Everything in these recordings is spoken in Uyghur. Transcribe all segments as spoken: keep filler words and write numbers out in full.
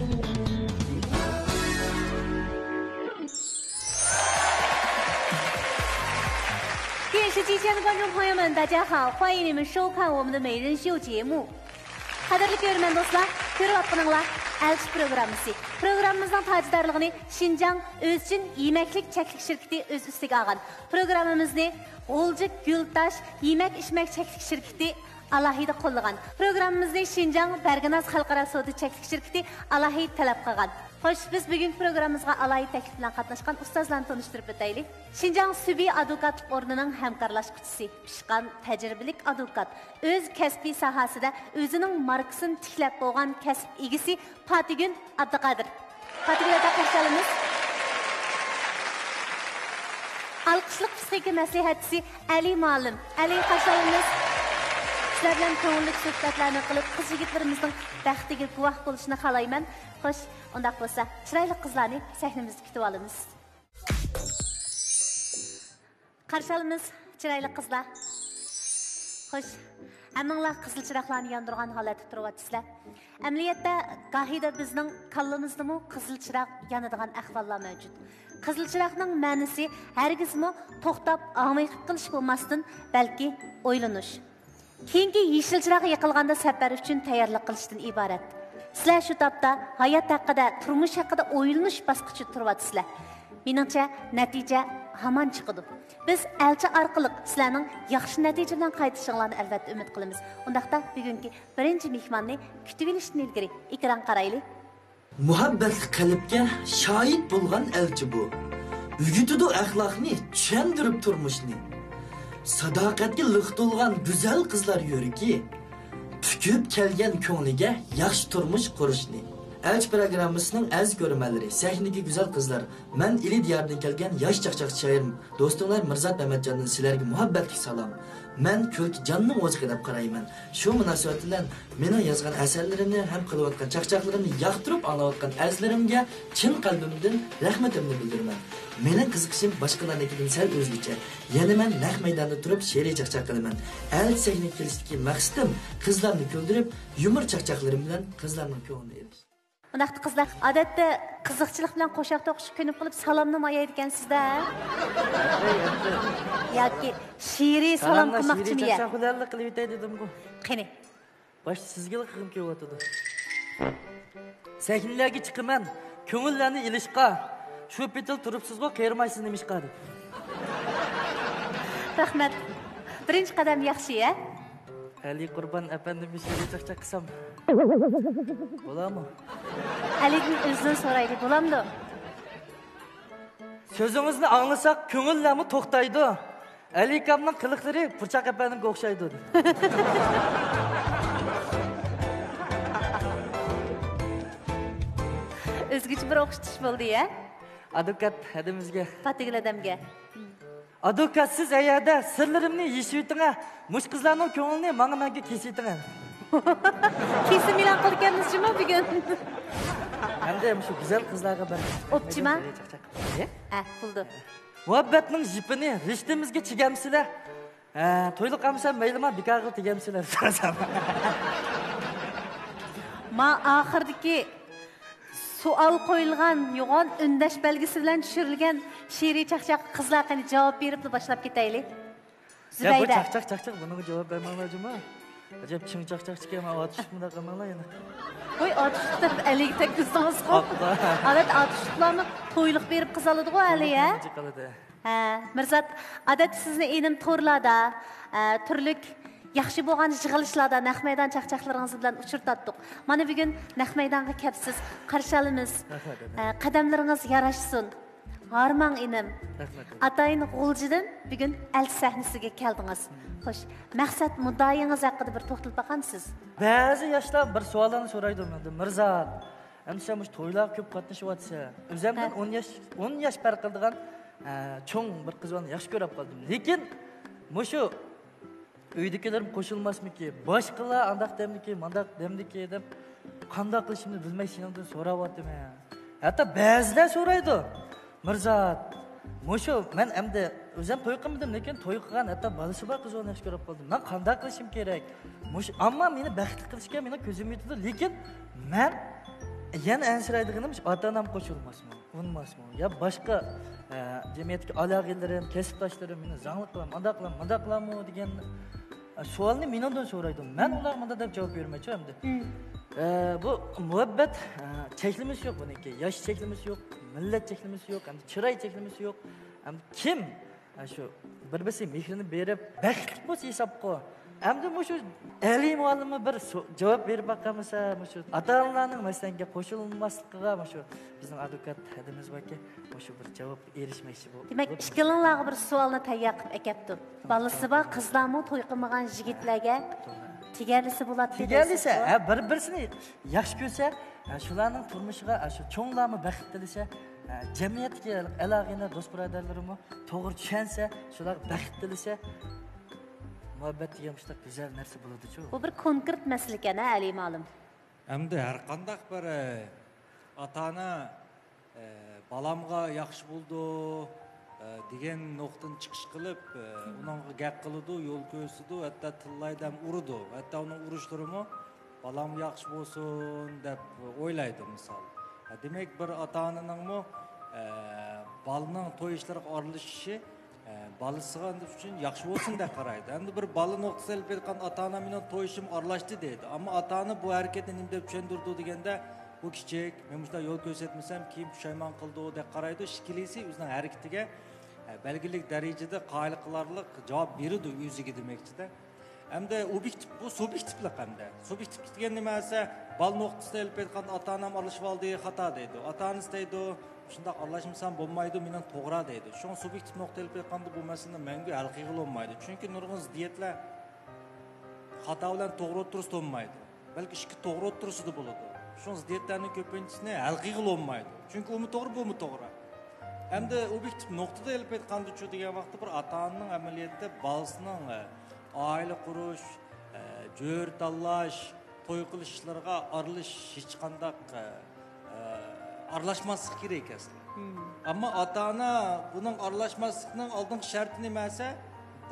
电视机前的观众朋友们，大家好，欢迎你们收看我们的美人秀节目。 قەدىرلىك كۆرۈرمەن دوستلار، كۆرۈۋاتقىنىڭلار ئەلچى پروگراممىسى. پروگراممىمىزنىڭ تاجدارلىقىنى شىنجاڭ ئۆزچىن يېمەكلىك چەكلىك شىركىتى ئۆز ئۈستىگە ئالغان. پروگراممىمىزنى غۇلجا گۈلتاش يېمەك ئىچمەك چەكلىك شىركىتى ئالاھىدە قوللىغان. پروگراممىمىزنى شىنجاڭ بەرگىناز خەلقئارا سودا چەكلىك شىركىتى ئالاھىدە تەلەپ قىلغان. خوش، بىز بۈگۈنكى پروگراممىمىزغا ئالاھىدە تەكلىپ بىلەن قاتناشقان ئۇستازلارنى تونۇشتۇرۇپ ئۆتەيلى. شىنجاڭ سۈبى ئادۋوكاتلىق ئورنىنىڭ ھەمكارلاشقۇچىسى، پىشقان، تەجرىبىلىك ئادۋوكات، ئۆز كەسپىي ساھەسىدە ئۆزىنىڭ ماركىسىنى تىكلەپ بولغان كەسىپ ئىگىسى پاتىگۈل ئابدۇقادىر. پاتىگۈل ئاكا، قارشى ئالىمىز. ئالقىشلىق پسىخىكا مەسلىھەتچىسى ئەلى مۇئەللىم. ئەلى، قارشى ئالىمىز. سىلەر بىلەن كۆڭۈللۈك سۆھبەتلەرنى قىلىپ، قىز يىگىتلىرىمىزنىڭ بەختىگە گۇۋاھ بولۇشىنى خالايمەن. خوش، ئۇنداق بولسا، چىرايلىق قىزلارنى سەھنىمىزدە كۈتۈۋالىمىز. قارشى ئالىمىز، چىرايلىق قىزلار. خوش، ھەممىڭلار قىزىل چىراغلارنى ياندۇرغان ھالەتتە تۇرۇۋاتىسىلەر. ئەمەلىيەتتە، گاھىدا بىزنىڭ كاللىمىزدىمۇ قىزىل چىراغ يانىدىغان ئەھۋاللار مەۋجۇت. قىزىل چىراغنىڭ مەنىسى ھەرگىزمۇ توختاپ، ھاڭۋېقىپ قېلىش بولماستىن، بەلكى ئويلىنىش. كېيىنكى يېشىل چىراغ يېقىلغاندا سەپەر ئۈچۈن تەييارلىق قىلىشتىن ئىبارەت. سىلەر شۇ تاپتا ھايات ھەققىدە، تۇرمۇش ھەققىدە ئويلىنىش باسقۇچىدا تۇرۇۋاتىسىلەر. مېنىڭچە، نەتىجە ھامان چىقىدۇ. بىز ئەلچى ئارقىلىق سىلەرنىڭ ياخشى نەتىجە بىلەن قايتىشىڭلارنى ئەلۋەتتە ئۈمىد قىلىمىز. ئۇنداقتا بۈگۈنكى بىرىنچى مېھماننى كۈتۈۋېلىشتىن ئىلگىرى ئېكرانغا قارايلى. مۇھەببەتلىك قەلبكە شاھىت بولغان ئەلچى بۇ. ئۆگىتىدۇ ئەخلاقنى، چۈشەندۈرۈپ تۇرمۇشنى. ساداقەتكە لىق تولغان گۈزەل قىزلار يۈرىكى. پۈكۈپ كەلگەن كۆڭلىگە ياخشى تۇرمۇش قۇرۇشنى. ئەلچى پروگراممىسىنىڭ ئەزىز كۆرۈرمەنلىرى، سەھنىدىكى گۈزەل قىزلار، مەن ئىلى دىيارىدىن كەلگەن ياش چاقچاقچى شائىر، دوستۇڭلار مىرزات مەمەتجاندىن سىلەرگە مۇھەببەتلىك سالام. مەن كۈلكە جاننىڭ ئوزۇقى دەپ قارايمەن. شۇ مۇناسىۋەت بىلەن مېنىڭ يازغان ئەسەرلىرىمنى ھەم قىلىۋاتقان چاقچاقلىرىمنى ياقتۇرۇپ ئاڭلاۋاتقان ئەزىزلىرىمگە چىن قەلبىمدىن رەھمىتىمنى بىلدۈرىمەن. مېنىڭ قىزىقىشىم باشقىلارنىڭكىدىن سەل ئۆزگىچە. يەنە مەن نەق مەيداندا تۇرۇپ شېئىرىي چاقچاق قىلىمەن. ئەلچى سەھنىگە كېلىشتىكى مەقسىتىم قىزلارنى كۈلدۈرۈپ، يۇمۇر چاقچاقلىرىم بىلەن قىزلارنىڭ كۆڭلىنى ئېلىش. ئۇنداقتا قىزلار، ئادەتتە قىزىقچىلىق بىلەن قوشاق توقۇشقا كۆنۈپ قېلىپ، سالامنىمۇ ئايايدىكەنسىز-دە. ياكى شېئىرىي سالام قىلماقچىمۇ يا؟ قىلىپ ئېيتەي دېدىمغۇ. قېنى؟ باشتا سىزگىلا قىلغۇم كېلىۋاتىدۇ. سەھنىلەرگە چىقىمەن، كۆڭۈللەرنى ئېلىشقا. شۇ پېتىلا تۇرۇپسىزغۇ، قېرىمايسىز نېمىشقا دەپ. رەھمەت. بىرىنچى قەدەم ياخشى، ھە؟ ئەلى قۇربان ئەپەندىمگە شېئىرىي چاقچاق قىلسام بولامۇ؟ ئەلىدىن ئۆزىدىن سورايلى، بولامدۇ؟ سۆزىڭىزنى ئاڭلىساق، كۆڭۈللەرمۇ توختايدۇ. ئەلى ئاكامنىڭ قىلىقلىرى پۇرچاق ئەپەندىمگە ئوخشايدۇ. ئۆزگىچە بىر ئوخشىتىش بولدى، ھە؟ ئادۋوكات ھەدىمىزگە. پاتىگۈل ھەدەمگە. ئادۋوكات، سىز ئەيەردە سىرلىرىمنى يېشىۋېتىڭە، مۇشۇ قىزلارنىڭ كۆڭلىنى ماڭا مەڭگۈ كېسىۋېتىڭە. كېسىم ئېلان قىلىدىكەنمىز جۇمۇ بۈگۈن. ئەمدى مۇشۇ گۈزەل قىزلارغا بىر ئوپچىما؟ چاقچاق. ئە؟ ئە، بولدى. مۇھەببەتنىڭ يىپىنى رىشتىمىزگە چىگەمسىلەر؟ ھە، تويلۇق قالمىسا مەيلىما، بىكارغا تېگەمسىلەر؟ ما ئاخىرىدىكى سوئال قويۇلغان يوغان ئۈندەش بەلگىسى بىلەن چۈشۈرۈلگەن شېئىرىي چاقچاق قىزلار، قېنى جاۋاب بېرىپلا باشلاپ كېتەيلى. يا، بۇ زۇبەيدە. چاقچاق، چاقچاق، بۇنىڭغا جاۋاب بەرمەڭلار جۇمۇ. ئەجەب چىڭ چاقچاقچىكەن، مانا ئاتۇشلۇق مۇنداق قىلماڭلار يەنە. ۋاي، ئاتۇشلۇق دەپ ئەلىگە تەگكۈزدىڭىزغۇ. ئادەتتە ئاتۇشلۇقلارمۇ تويلۇق بېرىپ قىز ئالىدىغۇ ھەلى، ھە؟ ھە، مىرزات، ئادەتتە سىزنى ئىنىم تورلاردا، ئە، تۈرلۈك ياخشى بولغان يىغىلىشلاردا نەق مەيدان چاقچاقلىرىڭىز بىلەن ئۇچرىتاتتۇق. مانا بۈگۈن نەق مەيدانغا كەپسىز، قارشى ئالىمىز. رەھمەت، رەھمەت. ئە، قەدەملىرىڭىز ياراشسۇن. ھارماڭ ئىنىم. رەھمەت. ئاتايىن غۇلجىدىن بۈگۈن ئەلچى سەھنىسىگە كەلدىڭىز. خوش، مەقسەت مۇددىئايىڭىز ھەققىدە بىر توختىلىپ باقامسىز؟ بەزى ياشلار بىر سوئاللارنى سورايدۇ مەندىن، مىرزات، ئەمدى سەن مۇشۇ تويلارغا كۆپ قاتنىشىۋاتىسەن. ئۆزۈمدىن ھە. ئون ياش، ئون ياش پەرق قىلىدىغان، ئە، چوڭ بىر قىز بالىنى ياخشى كۆرۈپ قالدىم. لېكىن مۇشۇ ئۆيدىكىلىرىم قوشۇلماسمىكىن، باشقىلار ئانداق دەمدىكى، مانداق دەمدىكى دەپ، قانداق قىلىشىمنى بىلمەي سېنىڭدىن سوراۋاتىمەن. ھەتتا بەزىلەر سورايدۇ، مىرزات، مۇشۇ مەن ئەمدى ئۆزۈم توي قىلمىدىم، لېكىن توي قىلغان ھەتتا بالىسى بار قىز بالىنى ياخشى كۆرۈپ قالدىم. مەن قانداق قىلىشىم كېرەك؟ مۇشۇ، ئەمما مېنى بەختلىك قىلىشكە مېنىڭ كۆزۈم يېتىدۇ، لېكىن مەن يەنە ئەنسىرەيدىغىنىم، شۇ ئاتا-ئانام قوشۇلماسمۇ، ئۇنىماسمۇ؟ يا باشقا، ئە، جەمئىيەتتىكى ئالاقىدىلىرىم، كەسىپداشلىرىم مېنى زاڭلىق قىلامۇ، ئانداق قىلامۇ، مۇنداق قىلامۇ دېگەن، ئە، سوئالنى مېنىڭدىن سورايدۇ. مەن ئۇلارغا مۇنداق دەپ جاۋاب بېرىمەن، ئەمدى. ئە، بۇ مۇھەببەت، ئە، چەكلىمىسى يوق بۇنىڭكى. ياش چەكلىمىسى يوق، مىللەت چەكلىمىسى يوق، ئەمدى چىراي چەكلىمىسى يوق. ئەمدى كىم ئە، شۇ بىر-بىرسى مېھرىنى بېرىپ، بەختلىك بولسا ھېسابقۇ. ئەمدى مۇشۇ ئەلى مۇئەللىممۇ بىر سو-، جاۋاب بېرىپ باقالمىسا، مۇشۇ ئاتا-ئانىلارنىڭ مەسىلەنگە قوشۇلماسلىقىغا مۇشۇ بىزنىڭ ئادۋوكات ھەدىمىز باركەن، مۇشۇ بىر جاۋاب ئېرىشمەكچى بولۇپ. دېمەك، ئىككىڭلارغا بىر سوئالنى تەييار قىلىپ ئەكەپتۇ. بالىسى بار قىزلارمۇ توي قىلمىغان يىگىتلەرگە تېگەلىسە بولاتتى دەيسىزغۇ؟ تېگەلىسە، ھە، بىر-بىرسىنى ياخشى كۆرسە، ھە، شۇلارنىڭ تۇرمۇشىغا، ھە، شۇ چوڭلارمۇ بەخت تىلىسە، ھە، جەمئىيەتتىكى ئالاقىنى، دوست بۇرادەرلىرىمۇ توغرا چۈشەنسە، شۇلارغا بەخت تىلىسە، مۇھەببەت دېگەن مۇشۇنداق گۈزەل نەرسە بولىدۇچۇ. بۇ بىر كونكرېت مەسىلە ئىكەن، ھە، ئەلى مۇئەللىم؟ ئەمدى ھەر قانداق بىر، ئە، ئاتا-ئانا، ئە، بالامغا ياخشى بولىدۇ، ئە، دېگەن نۇقتىدىن چىقىش قىلىپ، ئە، ئۇنىڭغا گەپ قىلىدۇ، يول كۆرسىتىدۇ، ھەتتا تىللايدۇ ھەم ئۇرىدۇ. ھەتتا ئۇنىڭ ئۇرۇشلىرىمۇ بالام ياخشى بولسۇن دەپ ئويلايدۇ، مىسال. ھە، دېمەك، بىر ئاتا-ئانىنىڭمۇ، ئە، بالىنىڭ توي ئىشلىرىغا ئارىلىشىشى، ئە، بالىسىغا ئۈچۈن ياخشى بولسۇن دەپ قارايدۇ. ئەمدى بىر بالا نۇقتىسى ئېلىپ ئېيتقان، ئاتا-ئانا مېنىڭ توي ئىشىمغا ئارىلاشتى دەيدۇ. ئەمما ئاتا-ئانا بۇ ھەرىكەتنى نېمە دەپ چۈشەندۈرىدۇ دېگەندە، بۇ كىچىك، مەن مۇشۇنداق يول كۆرسەتمىسەم، كېيىن پۇشايمان قىلىدۇ دەپ قارايدۇ. ئىككىلىسى ئۆزىنىڭ ھەرىكىتىگە، ئە، بەلگىلىك دەرىجىدە قايىل قىلارلىق جاۋاب بېرىدۇ ئۆزىگە دېمەكچىدە. ئەمدى ئوبيېكتىپ، بۇ سۇبيېكتىپلىق ئەمدى. سۇبيېكتىپ دېگەن نېمە دېسە، بالا نۇقتىسىدا ئېلىپ ئېيتقاندا، ئاتا-ئانام ئارىلىشىۋالدى، خاتا دەيدۇ. ئاتا-ئانىسى دەيدۇ، شۇنداق ئارىلاشمىسام بولمايدۇ، مېنىڭ توغرا دەيدۇ. شۇڭا سۇبيېكتىپ نۇقتا ئېلىپ ئېيتقاندا، بۇ مەسىلىنى مەڭگۈ ھەل قىلغىلى بولمايدۇ. چۈنكى نۇرغۇن زىددىيەتلەر خاتا بىلەن توغرا ئوتتۇرىسىدا بولمايدۇ. بەلكى ئىككى توغرا ئوتتۇرىسىدا بولىدۇ. شۇڭا زىددىيەتلەرنىڭ كۆپىنچىسىنى ھەل قىلغىلى بولمايدۇ. چۈنكى ئۇمۇ توغرا، بۇمۇ توغرا. ئەمدى ئوبيېكتىپ نۇقتىدا ئېلىپ ئېيتقاندىچۇ دېگەن ۋاقىتتا، بىر ئاتا-ئانىنىڭ ئەمەلىيەتتە بالىسىنىڭ، ئە، ئائىلە قۇرۇش، ئە، جۆرە تاللاش، توي قىلىش ئىشلىرىغا ئارىلىشىش ھېچقانداق، ئە، ئە، ئارىلاشماسلىق كېرەك ئەسلى. ئەمما ئاتا-ئانا بۇنىڭ ئارىلاشماسلىقنىڭ ئالدىنقى شەرتى نېمە دېسە،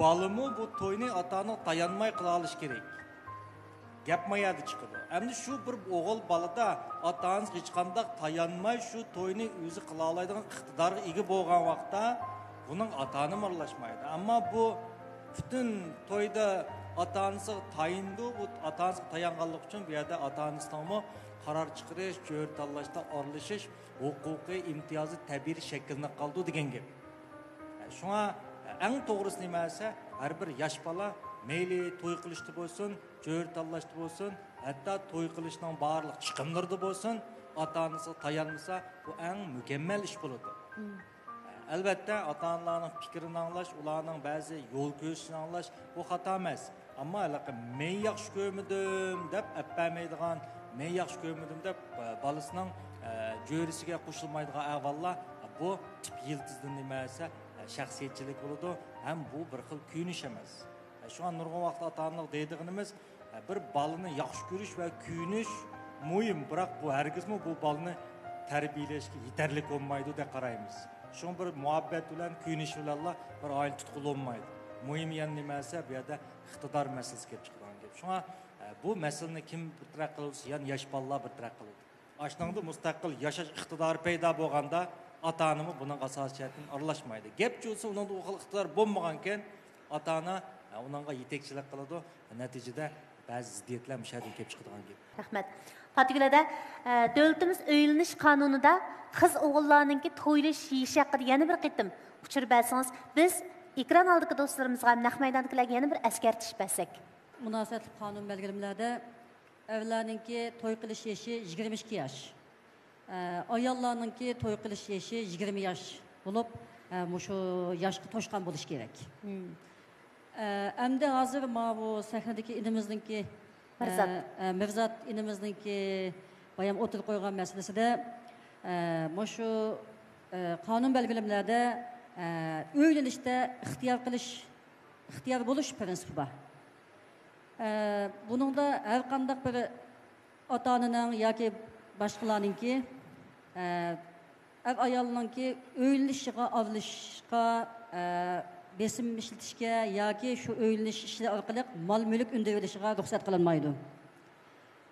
بالىمۇ بۇ توينى ئاتا-ئانىغا تايانماي قىلالىشى كېرەك. گەپ ما يەردە چىقىدۇ. ئەمدى شۇ بىر ئوغۇل بالىدا ئاتا-ئانىسىغا ھېچقانداق تايانماي شۇ توينى ئۆزى قىلالايدىغان ئىقتىدارغا ئىگە بولغان ۋاقىتتا، بۇنىڭ ئاتا-ئانىمۇ ئارىلاشمايدۇ. ئەمما بۇ پۈتۈن تويدا ئاتا-ئانىسىغا تايىنىدۇ، بۇ ئاتا-ئانىسىغا تايانغانلىقى ئۈچۈن بۇ يەردە ئاتا-ئانىسىنىڭمۇ قارار چىقىرىش، جۆرە تاللاشتا ئارىلىشىش ھوقۇقى، ئىمتىيازى تەبىئىي شەكىللىنىپ قالىدۇ دېگەن گەپ. شۇڭا ئەڭ توغرىسى نېمە دېسە، ھەر بىر ياش بالا مەيلى توي قىلىشتا بولسۇن، جۆرە تاللاشتا بولسۇن، ھەتتا توي قىلىشنىڭ بارلىق چىقىملىرىدا بولسۇن، ئاتا-ئانىسىغا تايانمىسا، بۇ ئەڭ مۇكەممەل ئىش بولىدۇ. ئەلۋەتتە، ئاتا-ئانىلارنىڭ پىكرىنى ئاڭلاش، ئۇلارنىڭ بەزى يول كۆرسىتىشىنى ئاڭلاش، بۇ خاتا ئەمەس. ئەمما ھېلىقى مەن ياخشى كۆرمىدىم دەپ ئەپ بەرمەيدىغان، مەن ياخشى كۆرمىدىم دەپ، ئە، بالىسىنىڭ، ئە، جۆرىسىگە قوشۇلمايدىغان ئەھۋاللار، بۇ تىپ يىلتىزىدىن نېمە دېسە، ئە، شەخسىيەتچىلىك بولىدۇ ھەم بۇ بىر خىل كۆيۈنۈش ئەمەس. ئە، شۇڭا نۇرغۇن ۋاقىتتا ئاتا-ئانىلار دەيدىغىنىمىز، ئە، بىر بالىنى ياخشى كۆرۈش ۋە كۆيۈنۈش مۇھىم، بىراق بۇ ھەرگىزمۇ بۇ بالىنى تەربىيەلەشكە يېتەرلىك بولمايدۇ دەپ قارايمىز. شۇڭا بىر مۇھەببەت بىلەن كۆيۈنۈش بىلەنلا بىر ئائىلە تۇتقىلى بولمايدۇ. مۇھىم يەنە نېمە دېسە، بۇ يەردە ئىقتىدار مەسىلىسى كېلىپ چىقىدىغان گەپ. شۇڭا، ئە، بۇ مەسىلىنى كىم بىر تەرەپ قىلىۋاتسا، يەنە ياش بالىلار بىر تەرەپ قىلىدۇ. ئاشۇنىڭدا مۇستەقىل ياشاش ئىقتىدارى پەيدا بولغاندا، ئاتا-ئانىمۇ بۇنىڭغا ئاساسىي جەھەتتىن ئارىلاشمايدۇ. گەپچە بولسا، ئۇنىڭدا ئۇ خىل ئىقتىدار بولمىغانكەن، ئاتا-ئانا، ئە، ئۇنىڭغا يېتەكچىلىك قىلىدۇ. نەتىجىدە بەزى زىددىيەتلەر مۇشۇ يەردىن كېلىپ چىقىدىغان گەپ. رەھمەت. پاتىگۈل ھەدە، ئە، دۆلىتىمىز ئۆيلىنىش قانۇنىدا قىز ئوغۇللارنىڭكى تويلىشىش يېشى ھەققىدە يەنە بىر قېتىم ئۇچۇر بەرسىڭىز، بىز ئېكران ئالدىدىكى دوستلىرىمىزغا ھەم نەق مەيداندىكىلەرگە يەنە بىر ئەسكەرتىش بەرسەك. مۇناسىۋەتلىك قانۇن بەلگىلىمىلەردە ئەرلەرنىڭكى توي قىلىش يېشى يىگىرمە ئىككى ياش، ئە، ئاياللارنىڭكى توي قىلىش يېشى يىگىرمە ياش بولۇپ، ئە، مۇشۇ ياشقا توشقان بولۇش كېرەك. ئە، ئەمدى ھازىر ماۋۇ سەھنىدىكى ئىنىمىزنىڭكى، مىرزات. ئە، ئە، مىرزات ئىنىمىزنىڭكى بايام ئوتتۇرىغا قويغان مەسىلىسىدە، ئە، مۇشۇ، ئە، قانۇن بەلگىلىمىلەردە، ئە، ئۆيلىنىشتە ئىختىيار قىلىش، ئىختىيار بولۇش پىرىنسىپى بار. ئە، بۇنىڭدا ھەر قانداق بىر ئاتا-ئانىنىڭ ياكى باشقىلارنىڭكى، ئە، ئەر-ئايالنىڭكى ئۆيلىنىشىغا ئارىلىشىشقا، ئە، بېسىم ئىشلىتىشكە ياكى شۇ ئۆيلىنىش ئىشى ئارقىلىق مال-مۈلۈك ئۈندۈرۈۋېلىشىغا رۇخسەت قىلىنمايدۇ.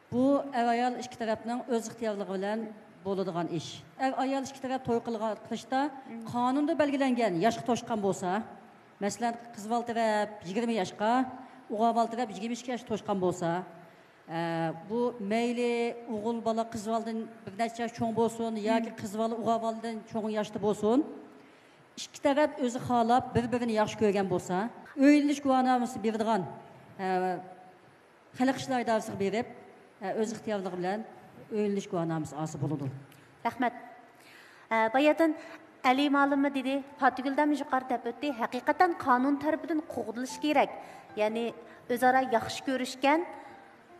بۇ ئەر-ئايال ئىككى تەرەپنىڭ ئۆز ئىختىيارلىقى بىلەن بولىدىغان ئىش. ئەر-ئايال ئىككى تەرەپ توي قىلغا-، قىلىشتا قانۇندا بەلگىلەنگەن ياشقا توشقان بولسا، مەسىلەن، قىز بالا تەرەپ يىگىرمە ياشقا، ئوغۇل بالا تەرەپ يىگىرمە ئىككى ياشقا توشقان بولسا، ئە، بۇ مەيلى ئوغۇل بالا قىز بالىدىن بىر نەچچە ياش چوڭ بولسۇن ياكى قىز بالا ئوغۇل بالىدىن چوڭ ياشتا بولسۇن، ئىككى تەرەپ ئۆزى خالاپ بىر-بىرىنى ياخشى كۆرگەن بولسا، ئۆيلىنىش گۇۋاھنامىسى بېرىدىغان، ئە، خەلق ئىشلار ئىدارىسىغا بېرىپ، ئە، ئۆز ئىختىيارلىقى بىلەن ئۆيلىنىش گۇۋاھنامىسى ئالسا بولىدۇ. رەھمەت. ئە، باياتىن ئەلى مالىممۇ دېدى، پاتىگۈل دەم يۇقىرى دەپ ئۆتتى. ھەقىقەتەن قانۇن تەرىپىدىن قوغدىلىشى كېرەك. يەنى ئۆزئارا ياخشى كۆرۈشكەن،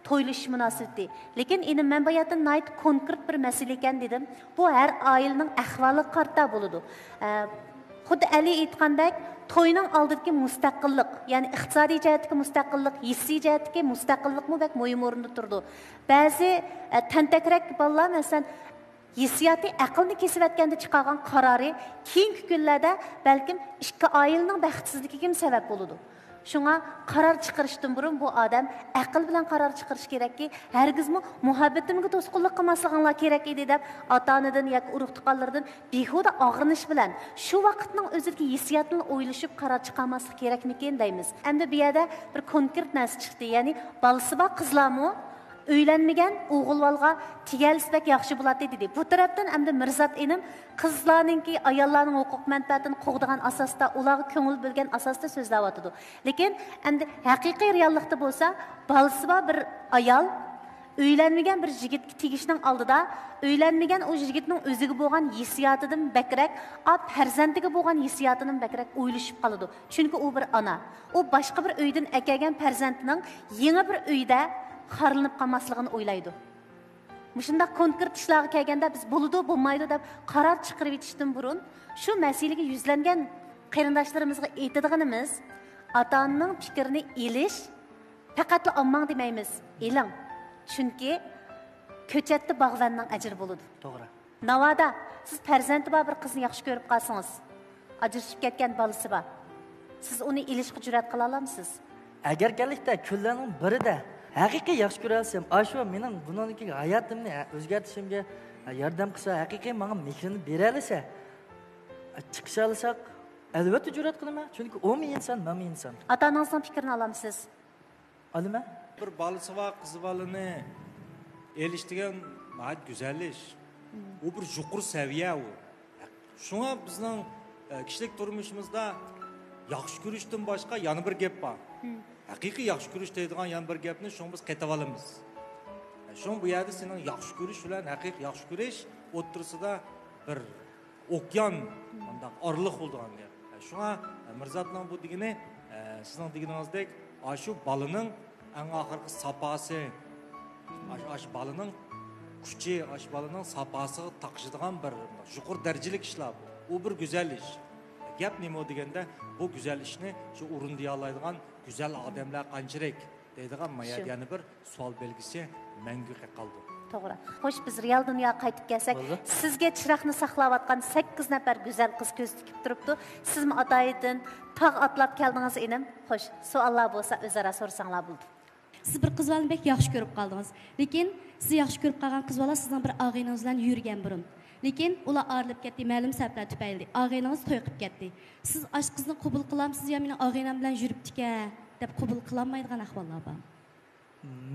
تويلىشىش مۇناسىۋىتى. لېكىن ئىنىم، مەن باياتىن ناھايىتى كونكرېت بىر مەسىلە ئىكەن دېدىم. بۇ ھەر ئائىلىنىڭ ئەھۋالىغا قارىتا بولىدۇ. ئە، خۇددى ئەلى ئېيتقاندەك، توينىڭ ئالدىدىكى مۇستەقىللىق، يەنى ئىقتىسادىي جەھەتتىكى مۇستەقىللىق، ھېسسىي جەھەتتىكى مۇستەقىللىقمۇ بەك مۇھىم ئورۇندا تۇرىدۇ. بەزى، ئە، تەنتەكرەك بالىلار، مەسىلەن، ھېسسىياتى ئەقىلنى كېسىۋەتكەندە چىقارغان قارارى كېيىنكى كۈنلەردە بەلكىم ئىككى ئائىلىنىڭ بەختسىزلىكىگىمۇ سەۋەب بولىدۇ. شۇڭا قارار چىقىرىشتىن بۇرۇن بۇ ئادەم ئەقىل بىلەن قارار چىقىرىشى كېرەككى، ھەرگىزمۇ مۇھەببىتىمگە توسقۇنلۇق قىلماسلىقىڭلار كېرەك ئىدى دەپ ئاتا-ئانىدىن ياكى ئۇرۇق-تۇغقانلىرىدىن بىھۇدە ئاغرىنىش بىلەن شۇ ۋاقىتنىڭ ئۆزىدىكى ھېسسىياتنى ئويلىشىپ قارار چىقارماسلىق كېرەكمىكىن دەيمىز. ئەمدى بۇ يەردە بىر كونكرېت نەرسە چىقتى، يەنى بالىسى بار قىزلارمۇ ئۆيلەنمىگەن ئوغۇل بالىغا تېگەلىسە بەك ياخشى بولاتتى دېدى. بۇ تەرەپتىن ئەمدى مىرزات ئىنىم قىزلارنىڭكى، ئاياللارنىڭ ھوقۇق مەنپەئەتىنى قوغدىغان ئاساستا، ئۇلارغا كۆڭۈل بۆلگەن ئاساستا سۆزلەۋاتىدۇ. لېكىن ئەمدى ھەقىقىي رېئاللىقتا بولسا، بالىسى بار بىر ئايال ئۆيلەنمىگەن بىر يىگىتكە تېگىشنىڭ ئالدىدا ئۆيلەنمىگەن ئۇ يىگىتنىڭ ئۆزىگە بولغان ھېسسىياتىدىن بەكرەك، ئا، پەرزەنتىگە بولغان ھېسسىياتىدىن بەكرەك ئويلىشىپ قالىدۇ. چۈنكى ئۇ بىر ئانا. ئۇ باشقا بىر ئۆيدىن ئەكەلگەن پەرزەنتىنىڭ يېڭى بىر ئۆيدە خارلىنىپ قالماسلىقىنى ئويلايدۇ. مۇشۇنداق كونكرېت ئىشلارغا كەلگەندە، بىز بولىدۇ، بولمايدۇ دەپ قارار چىقىرىۋېتىشتىن بۇرۇن، شۇ مەسىلىگە يۈزلەنگەن قېرىنداشلىرىمىزغا ئېيتىدىغىنىمىز، ئاتا-ئانىنىڭ پىكرىنى ئېلىش، پەقەتلا ئالماڭ دېمەيمىز، ئېلىڭ. چۈنكى كۆچەتتە باغۋەننىڭ ئەجرى بولىدۇ. توغرا. ناۋادا سىز پەرزەنتى بار بىر قىزنى ياخشى كۆرۈپ قالسىڭىز، ئاجرىشىپ كەتكەن بالىسى بار، سىز ئۇنى ئېلىشقا جۈرئەت قىلالامسىز؟ ئەگەر كەللىكتە كۈنلەرنىڭ بىرىدە ھەقىقىي ياخشى كۆرەلىسەم، ئاشۇ مېنىڭ بۇنىڭدىكى ھاياتىمنى ئۆزگەرتىشىمگە ياردەم قىلسا، ھەقىقىي ماڭا مېھرىنى بېرەلىسە، چىقىشالىساق، ئەلۋەتتە جۈرئەت قىلىمەن. چۈنكى ئۇمۇ ئىنسان، مەنمۇ ئىنسان. ئاتا-ئانىڭىزنىڭ پىكرىنى ئالامسىز؟ ئالىمەن. بىر بالىسى بار قىز بالىنى ئېلىش دېگەن ناھايىتى گۈزەل ئىش. ئۇ بىر يۇقىرى سەۋىيە ئۇ. شۇڭا بىزنىڭ، ئە، كىشىلىك تۇرمۇشىمىزدا ياخشى كۆرۈشتىن باشقا يەنە بىر گەپ بار. ھەقىقىي ياخشى كۆرۈش دەيدىغان يەنە بىر گەپنى شۇڭا بىز قېتىۋالىمىز. شۇڭا بۇ يەردە سېنىڭ ياخشى كۆرۈش بىلەن ھەقىقىي ياخشى كۆرۈش ئوتتۇرىسىدا بىر ئوكيان، مۇنداق ئارىلىق بولىدىغان گەپ. شۇڭا مىرزاتنىڭ بۇ دېگىنى، ئە، سىزنىڭ دېگىنىڭىزدەك، ئاشۇ بالىنىڭ ئەڭ ئاخىرقى ساپاسى، ئاشۇ، ئاشۇ بالىنىڭ كۈچى، ئاشۇ بالىنىڭ ساپاسىغا تاقىشىدىغان بىر يۇقىرى دەرىجىلىك ئىشلار بۇ. ئۇ بىر گۈزەل ئىش. گەپ نېمە دېگەندە، بۇ گۈزەل ئىشنى شۇ ئورۇندىيالايدىغان گۈزەل ئادەملەر قانچىلىك دەيدىغان ما يەردە شۇ. يەنە بىر سوئال بەلگىسى مەڭگۈ قېلىپ قالىدۇ. توغرا. خوش، بىز رېئال دۇنياغا قايتىپ كەلسەك، بولدى. سىزگە چىراغنى ساقلاۋاتقان سەككىز نەپەر گۈزەل قىز كۆز تىكىپ تۇرۇپتۇ. سىزمۇ ئاتايىدىن تاغ ئاتلاپ كەلدىڭىز، ئىنىم. خوش، سوئاللار بولسا ئۆزئارا سورىساڭلار بولىدۇ. سىز بىر قىز بالىنى بەك ياخشى كۆرۈپ قالدىڭىز. لېكىن سىز ياخشى كۆرۈپ قالغان قىز بالا سىزنىڭ بىر ئاغىنىڭىز بىلەن يۈرگەن بۇرۇن. لېكىن ئۇلار ئايرىلىپ كەتتى، مەلۇم سەۋەبلەر تۈپەيلى. ئاغىنىڭىز توي قىلىپ كەتتى. سىز ئاشۇ قىزنى قوبۇل قىلامسىز يا مېنىڭ ئاغىنەم بىلەن يۈرۈپتىكەن دەپ قوبۇل قىلالمايدىغان ئەھۋاللار بار.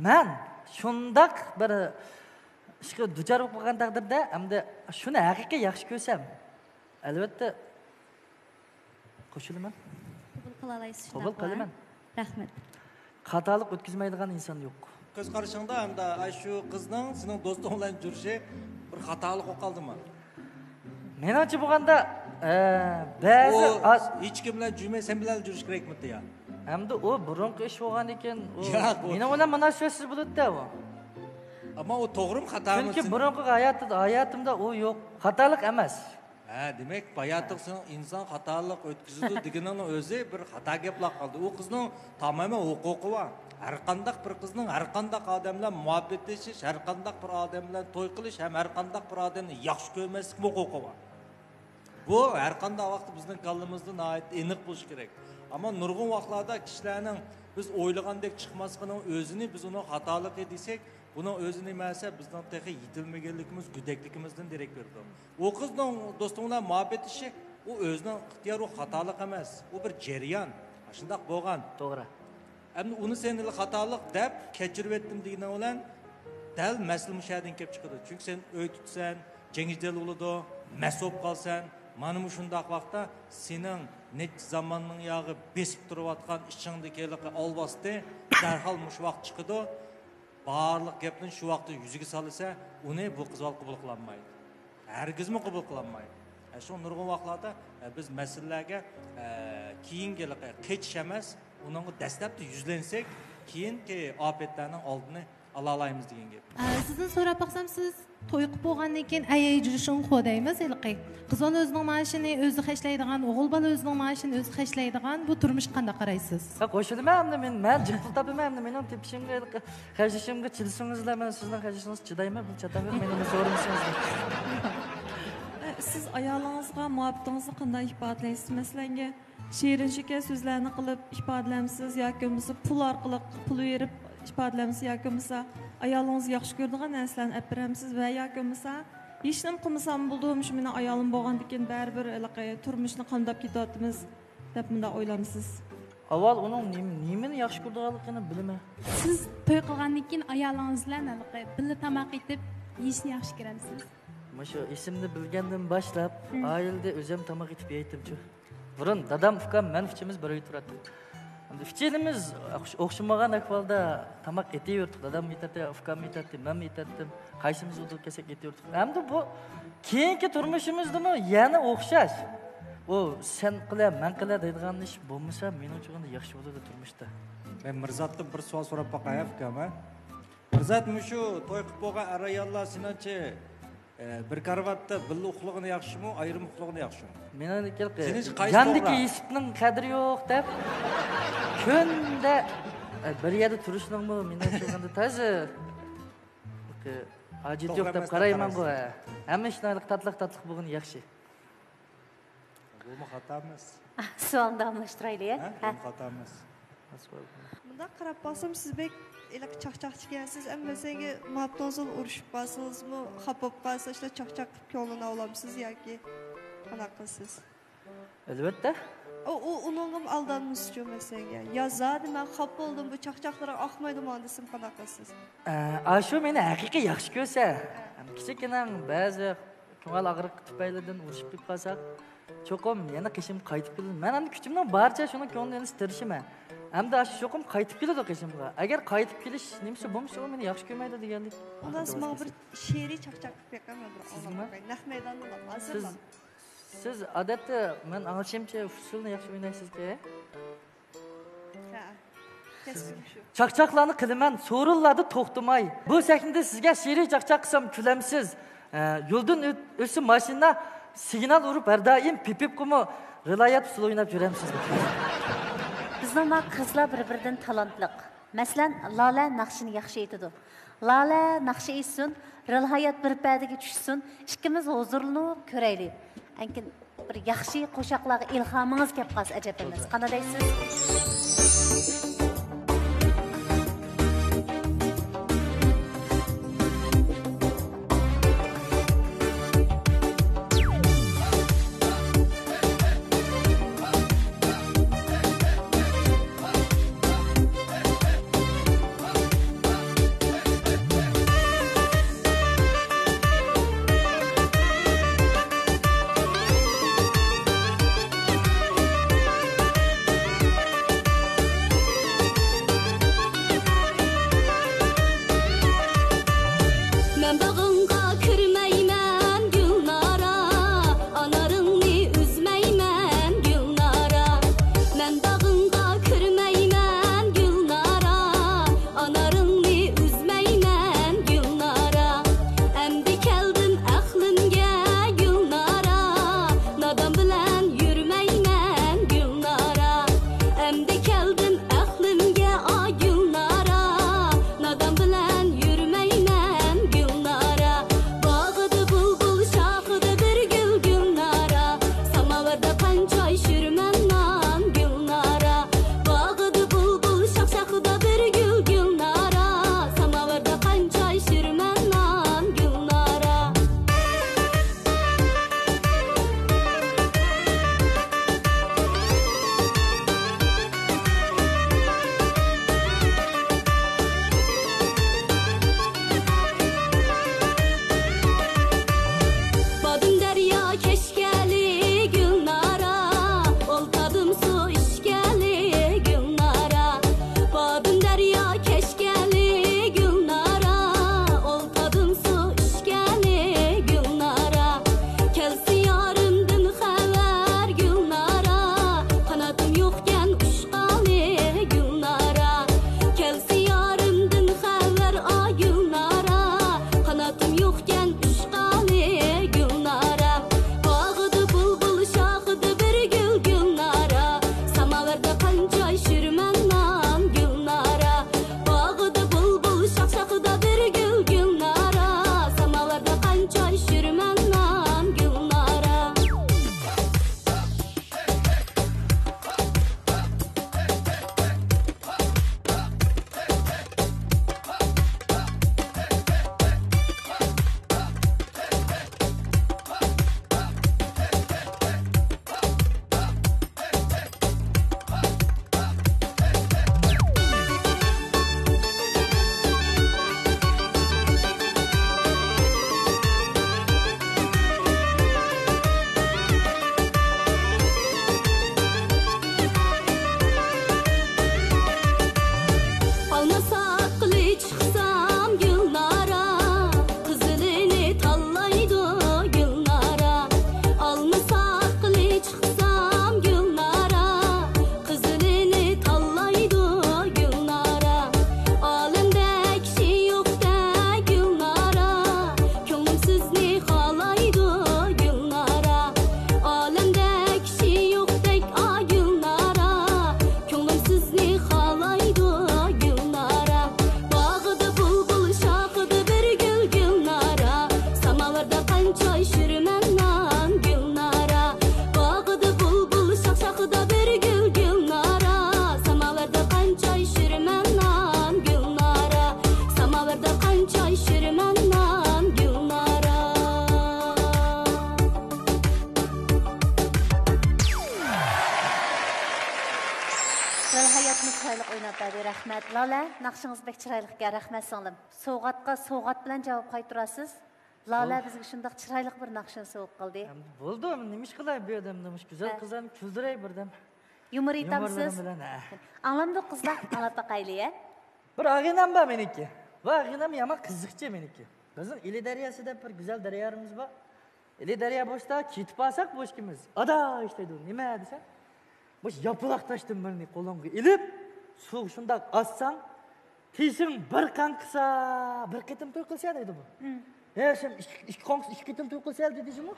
مەن شۇنداق بىر ئىشقا دۇچار بولۇپ قالغان تەقدىردە، ئەمدى شۇنى ھەقىقىي ياخشى كۆرسەم، ئەلۋەتتە قوشۇلىمەن. قوبۇل قىلالايسىز، قوبۇل شۇنداقمۇ؟ قىلىمەن. رەھمەت. خاتالىق ئۆتكۈزمەيدىغان ئىنسان يوق. كۆز قارىشىڭدا ئەمدى ئاشۇ قىزنىڭ سېنىڭ دوستۇڭ بىلەن يۈرۈشى بىر خاتالىق بولۇپ قالدىمۇ؟ مېنىڭچە بولغاندا، ئە، بەزى ئۇ ئاز ھېچكىم بىلەن يۈرمەي، سەن بىلەن يۈرۈش كېرەكمىدى يا؟ ئەمدى ئۇ بۇرۇنقى ئىش بولغان ئىكەن، ئۇ ياق، ئۇ مېنىڭ بىلەن مۇناسىۋەتسىز بولىدۇ-دە ئۇ. ئەمما ئۇ توغرىمۇ، خاتامۇ؟ چۈنكى سېنىڭ بۇرۇنقى ھاياتىدا، ھاياتىمدا ئۇ يوق. خاتالىق ئەمەس. ھە، دېمەك، باياتىق سېنىڭ ئىنسان خاتالىق ئۆتكۈزىدۇ دېگىنىڭنىڭ ئۆزى بىر خاتا گەپلا قالدى. ئۇ قىزنىڭ تامامەن ھوقۇقى بار. ھەر قانداق بىر قىزنىڭ ھەر قانداق ئادەم بىلەن مۇھەببەتلىشىش، ھەر قانداق بىر ئادەم بىلەن توي قىلىش ھەم ھەر قانداق بىر ئادەمنى ياخشى كۆرمەسلىك ھوقۇقى بار. بۇ ھەر قانداق ۋاقىتتا بىزنىڭ كاللىمىزدا ناھايىتى ئېنىق بولۇشى كېرەك. ئەمما نۇرغۇن ۋاقىتلاردا كىشىلەرنىڭ بىز ئويلىغاندەك چىقماسلىقىنىڭ ئۆزىنى بىز ئۇنىڭ خاتالىقى دېسەك، بۇنىڭ ئۆزى نېمە دېسە، بىزنىڭ تېخى يېتىلمىگەنلىكىمىز، گۆدەكلىكىمىزدىن دېرەك بېرىدۇ. ئۇ قىزنىڭ دوستۇڭ بىلەن مۇھەببەتلىشىشى، ئۇ ئۆزىنىڭ ئىختىيارى، ئۇ خاتالىق ئەمەس. ئۇ بىر جەريان. ئاشۇنداق بولغان. توغرا. ئەمدى ئۇنى سەن خاتالىق دەپ كەچۈرۈۋەتتىم دېگىنىڭ بىلەن دەل مەسىلە مۇشۇ يەردىن كېلىپ چىقىدۇ. چۈنكى سەن ئۆي تۇتىسەن، جەڭ جېدەل بولىدۇ، مەست بولۇپ قالىسەن. مانا مۇشۇنداق ۋاقىتتا سېنىڭ نەچچە زاماننىڭ ياغى بېسىپ تۇرۇۋاتقان ئىچىڭدىكى ھېلىقى ئالۋاستى دەرھال مۇشۇ ۋاقىت چىقىدۇ. بارلىق گەپنى شۇ ۋاقىتتا يۈزىگە سالىسە، ئۇنى بۇ قىز بالا قوبۇل قىلالمايدۇ. ھەرگىزمۇ قوبۇل قىلالمايدۇ. ئە، شۇڭا نۇرغۇن ۋاقىتلاردا، ئە، بىز مەسىلىلەرگە، ئە، كېيىنكى قېچىش ئەمەس، ئۇنىڭغا دەسلەپتە يۈزلەنسەك، كېيىنكى ئاپەتلەرنىڭ ئالدىنى ئالالايمىز دېگەن گەپ. ئە، سىزدىن سوراپ باقسام، سىز توي قىلىپ بولغاندىن كېيىن ئەيەي جۇشۇڭ خو دەيمىز ھېلىقى. قىز بالا ئۆزىنىڭ مائاشىنى ئۆزى خەجلەيدىغان، ئوغۇل بالا ئۆزىنىڭ مائاشىنى ئۆزى خەجلەيدىغان بۇ تۇرمۇشقا قانداق قارايسىز؟ ھە، قوشۇلىمەن ئەمدى مەن، مەن جىق پۇل تاپىمەن ئەمدى مېنىڭ تېپىشىمغا ھېلىقى خەجلىشىمگە چىدىسىڭىزلا، مەن سىزنىڭ خەجلىشىڭىزگە چىدايمەن، بىر چاتاق يوق، مېنى سورىمىسىڭىزلا. سىز ئايالىڭىزغا مۇھەببىتىڭىزنى قانداق ئىپادىلەيسىز؟ مەسىلەنگە، شېرىن شېكەر سۆزلەرنى قىلىپ ئىپادىلەمسىز ياكى بولمىسا پۇل ئارقىلىق پۇل بېرىپ ئىپادىلەمسىز ياكى بولمىسا ئايالىڭىز ياخشى كۆرىدىغان نەرسىلەرنى ئەپ بېرەمسىز ۋە ياكى بولمىسا ھېچنېمە قىلمىسام بولىدۇ، مۇشۇ مېنىڭ ئايالىم بولغاندىكىن بەرىبىر ھېلىقى تۇرمۇشنى قامداپ كېتىۋاتىمىز دەپ مۇنداق ئويلامسىز؟ ئاۋۋال ئۇنىڭ نېمە، نېمىنى ياخشى كۆرىدىغانلىقىنى بىلىمەن. سىز توي قىلغاندىن كېيىن ئايالىڭىز بىلەن ھېلىقى بىللە تاماق ئېتىپ يېيىشنى ياخشى كۆرەمسىز؟ مۇشۇ ئېسىمنى بىلگەندىن باشلاپ، مم. ئائىلىدە ئۆزۈم تاماق ئېتىپ يەيتتىمچۇ. بۇرۇن دادام، ئۇكام، مەن ئۈچىمىز بىر ئۆيدە تۇراتتۇق. ئەمدى ئۈچىيلىمىز ئوخش-، ئوخشىمىغان ئەھۋالدا تاماق ئېتىۋېرىتتۇق. دادام ئېتەتتى، ئۇكام ئېتەتتى، مەنمۇ ئېتەتتىم. قايسىمىز بولدى كەلسەك ئېتىۋېرىتتۇق. ئەمدى بۇ كېيىنكى تۇرمۇشىمىزدىمۇ يەنە ئوخشاش. ئۇ سەن قىلە، مەن قىلە دەيدىغان ئىش بولمىسا، مېنىڭچە ئۇندا ياخشى بولىدۇ تۇرمۇشتا. مەن مىرزاتتىن بىر سوئال سوراپ باقاي، ئۇكام، ھە؟ مىرزات، مۇشۇ توي قىلىپ بولغان ئەر-ئاياللار سېنىڭچە، ئە، بىر كارىۋاتتا بىللە ئۇخلىغىنى ياخشىمۇ، ئايرىم ئۇخلىغىنى ياخشىمۇ؟ مېنىڭچە قايسى ياندىكى توغرا؟ يېسىپنىڭ قەدرى يوق دەپ، كۈندە، ئە، بىر يەردە تۇرۇشنىڭمۇ مېنىڭچە ئۇندا تازا، ھاجىتى يوق دەپ قارايمەنغۇ، ھە. ھەممە ئىشنىڭ تاتلىق-تاتلىق بولغىنى ياخشى. بۇمۇ خاتا ئەمەس. سوئالنى داۋاملاشتۇرايلى، ھە؟ ھە، بۇمۇ خاتا ئەمەس. مۇنداق قاراپ باقسام، سىز بەك ھېلىقى چاقچاقچىكەنسىز. ئەمما مەسىلەنگە ماپتۇڭزىل ئۇرۇشۇپ قالسىڭىزمۇ، خاپا بولۇپ قالسا، شۇنداق چاقچاق قىلىپ كۆڭلىنى ئاۋلامسىز ياكى قانداق قىلىسىز؟ ئەلۋەتتە. ئۇ، ئۇ، ئۇنىڭغىمۇ ئالدانمىسىچۇ مەسىلەنگە؟ يا زادى مەن خاپا بولدۇم، بۇ چاقچاقلىرىڭ ئاقمايدۇ ماڭا دېسەم قانداق قىلىسىز؟ ئە، ئاشۇ مېنى ھەقىقىي ياخشى كۆرسە، كىچىككىنە بەزى كۆڭۈل ئاغرىقى تۈپەيلىدىن ئۇرۇشۇپ كېتىپ قالساق، چوقۇم يەنە قېشىمغا قايتىپ كېلىدۇ. مەن ئەمدى كۈچۈمنىڭ بارىچە شۇنىڭ كۆڭلىنى ئەنسىز تىرىشىمەن. ئەمدى ئاشۇ چوقۇم قايتىپ كېلىدۇ قېشىمغا. ئەگەر قايتىپ كېلىش نېمىسى بولمىسا، ئۇ مېنى ياخشى كۆرمەيدۇ دېگەندەك. ئۇنداق ماڭا بىر شېئىرىي چاقچاق قىلىپ بېقىڭ، مەن بىر ئاڭلاپ باقاي. نەق مەيداندا ھازىرلا. سىز، سىز ئادەتتە مەن ئاڭلىشىمچە ئۇسسۇلنى ياخشى ئوينايسىزكى؟ ھە. كەسپىم شۇ. چاقچاقلارنى قىلىمەن، سورۇنلاردا توختىماي. بۇ سەھنىدە سىزگە شېئىرىي چاقچاق قىلسام كۈلەمسىز؟ ئە، يولدىن ئۆت-، ئۆتسە ماشىنا، سىگنال ئۇرۇپ ھەر دائىم پىپ-پىپ قىلىپمۇ رىل ھايات ئۇسسۇل ئويناپ يۈرەمسىز؟ بىزنىڭ ما قىزلار بىر-بىرىدىن تالانتلىق. مەسىلەن، لالە ناخشىنى ياخشى ئېيتىدۇ. لالە ناخشا ئېيتسۇن، رىل ھايات بىر پەدىگە چۈشسۇن، ئىككىمىز ھۇزۇرلىنىپ كۆرەيلى. ئەنكىن بىر ياخشى قوشاقلارغا ئىلھامىڭىز كەپ قالسا ئەجەب ئەمەس. قانداق دەيسىز؟ بەدى، رەھمەت. لالە، ناخشىڭىز بەك چىرايلىقكەن، رەھمەت سىڭلىم. سوۋغاتقا سوۋغات بىلەن جاۋاب قايتۇراسىز. لالە بولدى. بىزگە شۇنداق چىرايلىق بىر ناخشىنى سوۋغا قىلدى. ئەمدى بولدى، نېمە ئىش قىلاي بۇ يەردە، مۇشۇ گۈزەل ھە. قىزلارنى كۈلدۈرەي بىردەم. يۇمۇر ئېيتامسىز؟ يۇمۇرلىرىم بىلەن، ھە. ئاڭلامدۇق قىزلار، ئاڭلاپ باقايلى، ھە؟ بىر ئاغىنەم بار مېنىڭكى. بۇ ئاغىنەم يامان قىزىقچى مېنىڭكى. بىزنىڭ ئىلى دەرياسى دەپ بىر گۈزەل دەريالىرىمىز بار. ئىلى دەريا بوشتا كېتىپ بارساق بۇ ئىككىمىز. ئاداش دەيدۇ، نېمە دېسەم، مۇشۇ ياپىلاق تاشتىن بىرنى قولۇڭغا ئېلىپ، سۇغا شۇنداق ئاتساڭ، تېشىڭ بىر قاڭقىسا، بىر قېتىم توي قىلسا دەيدۇ بۇ. ھە، سەن ئىككى، ئىككى قاڭقىسا ئىككى قېتىم توي قىلسا دېدى جۇمۇ.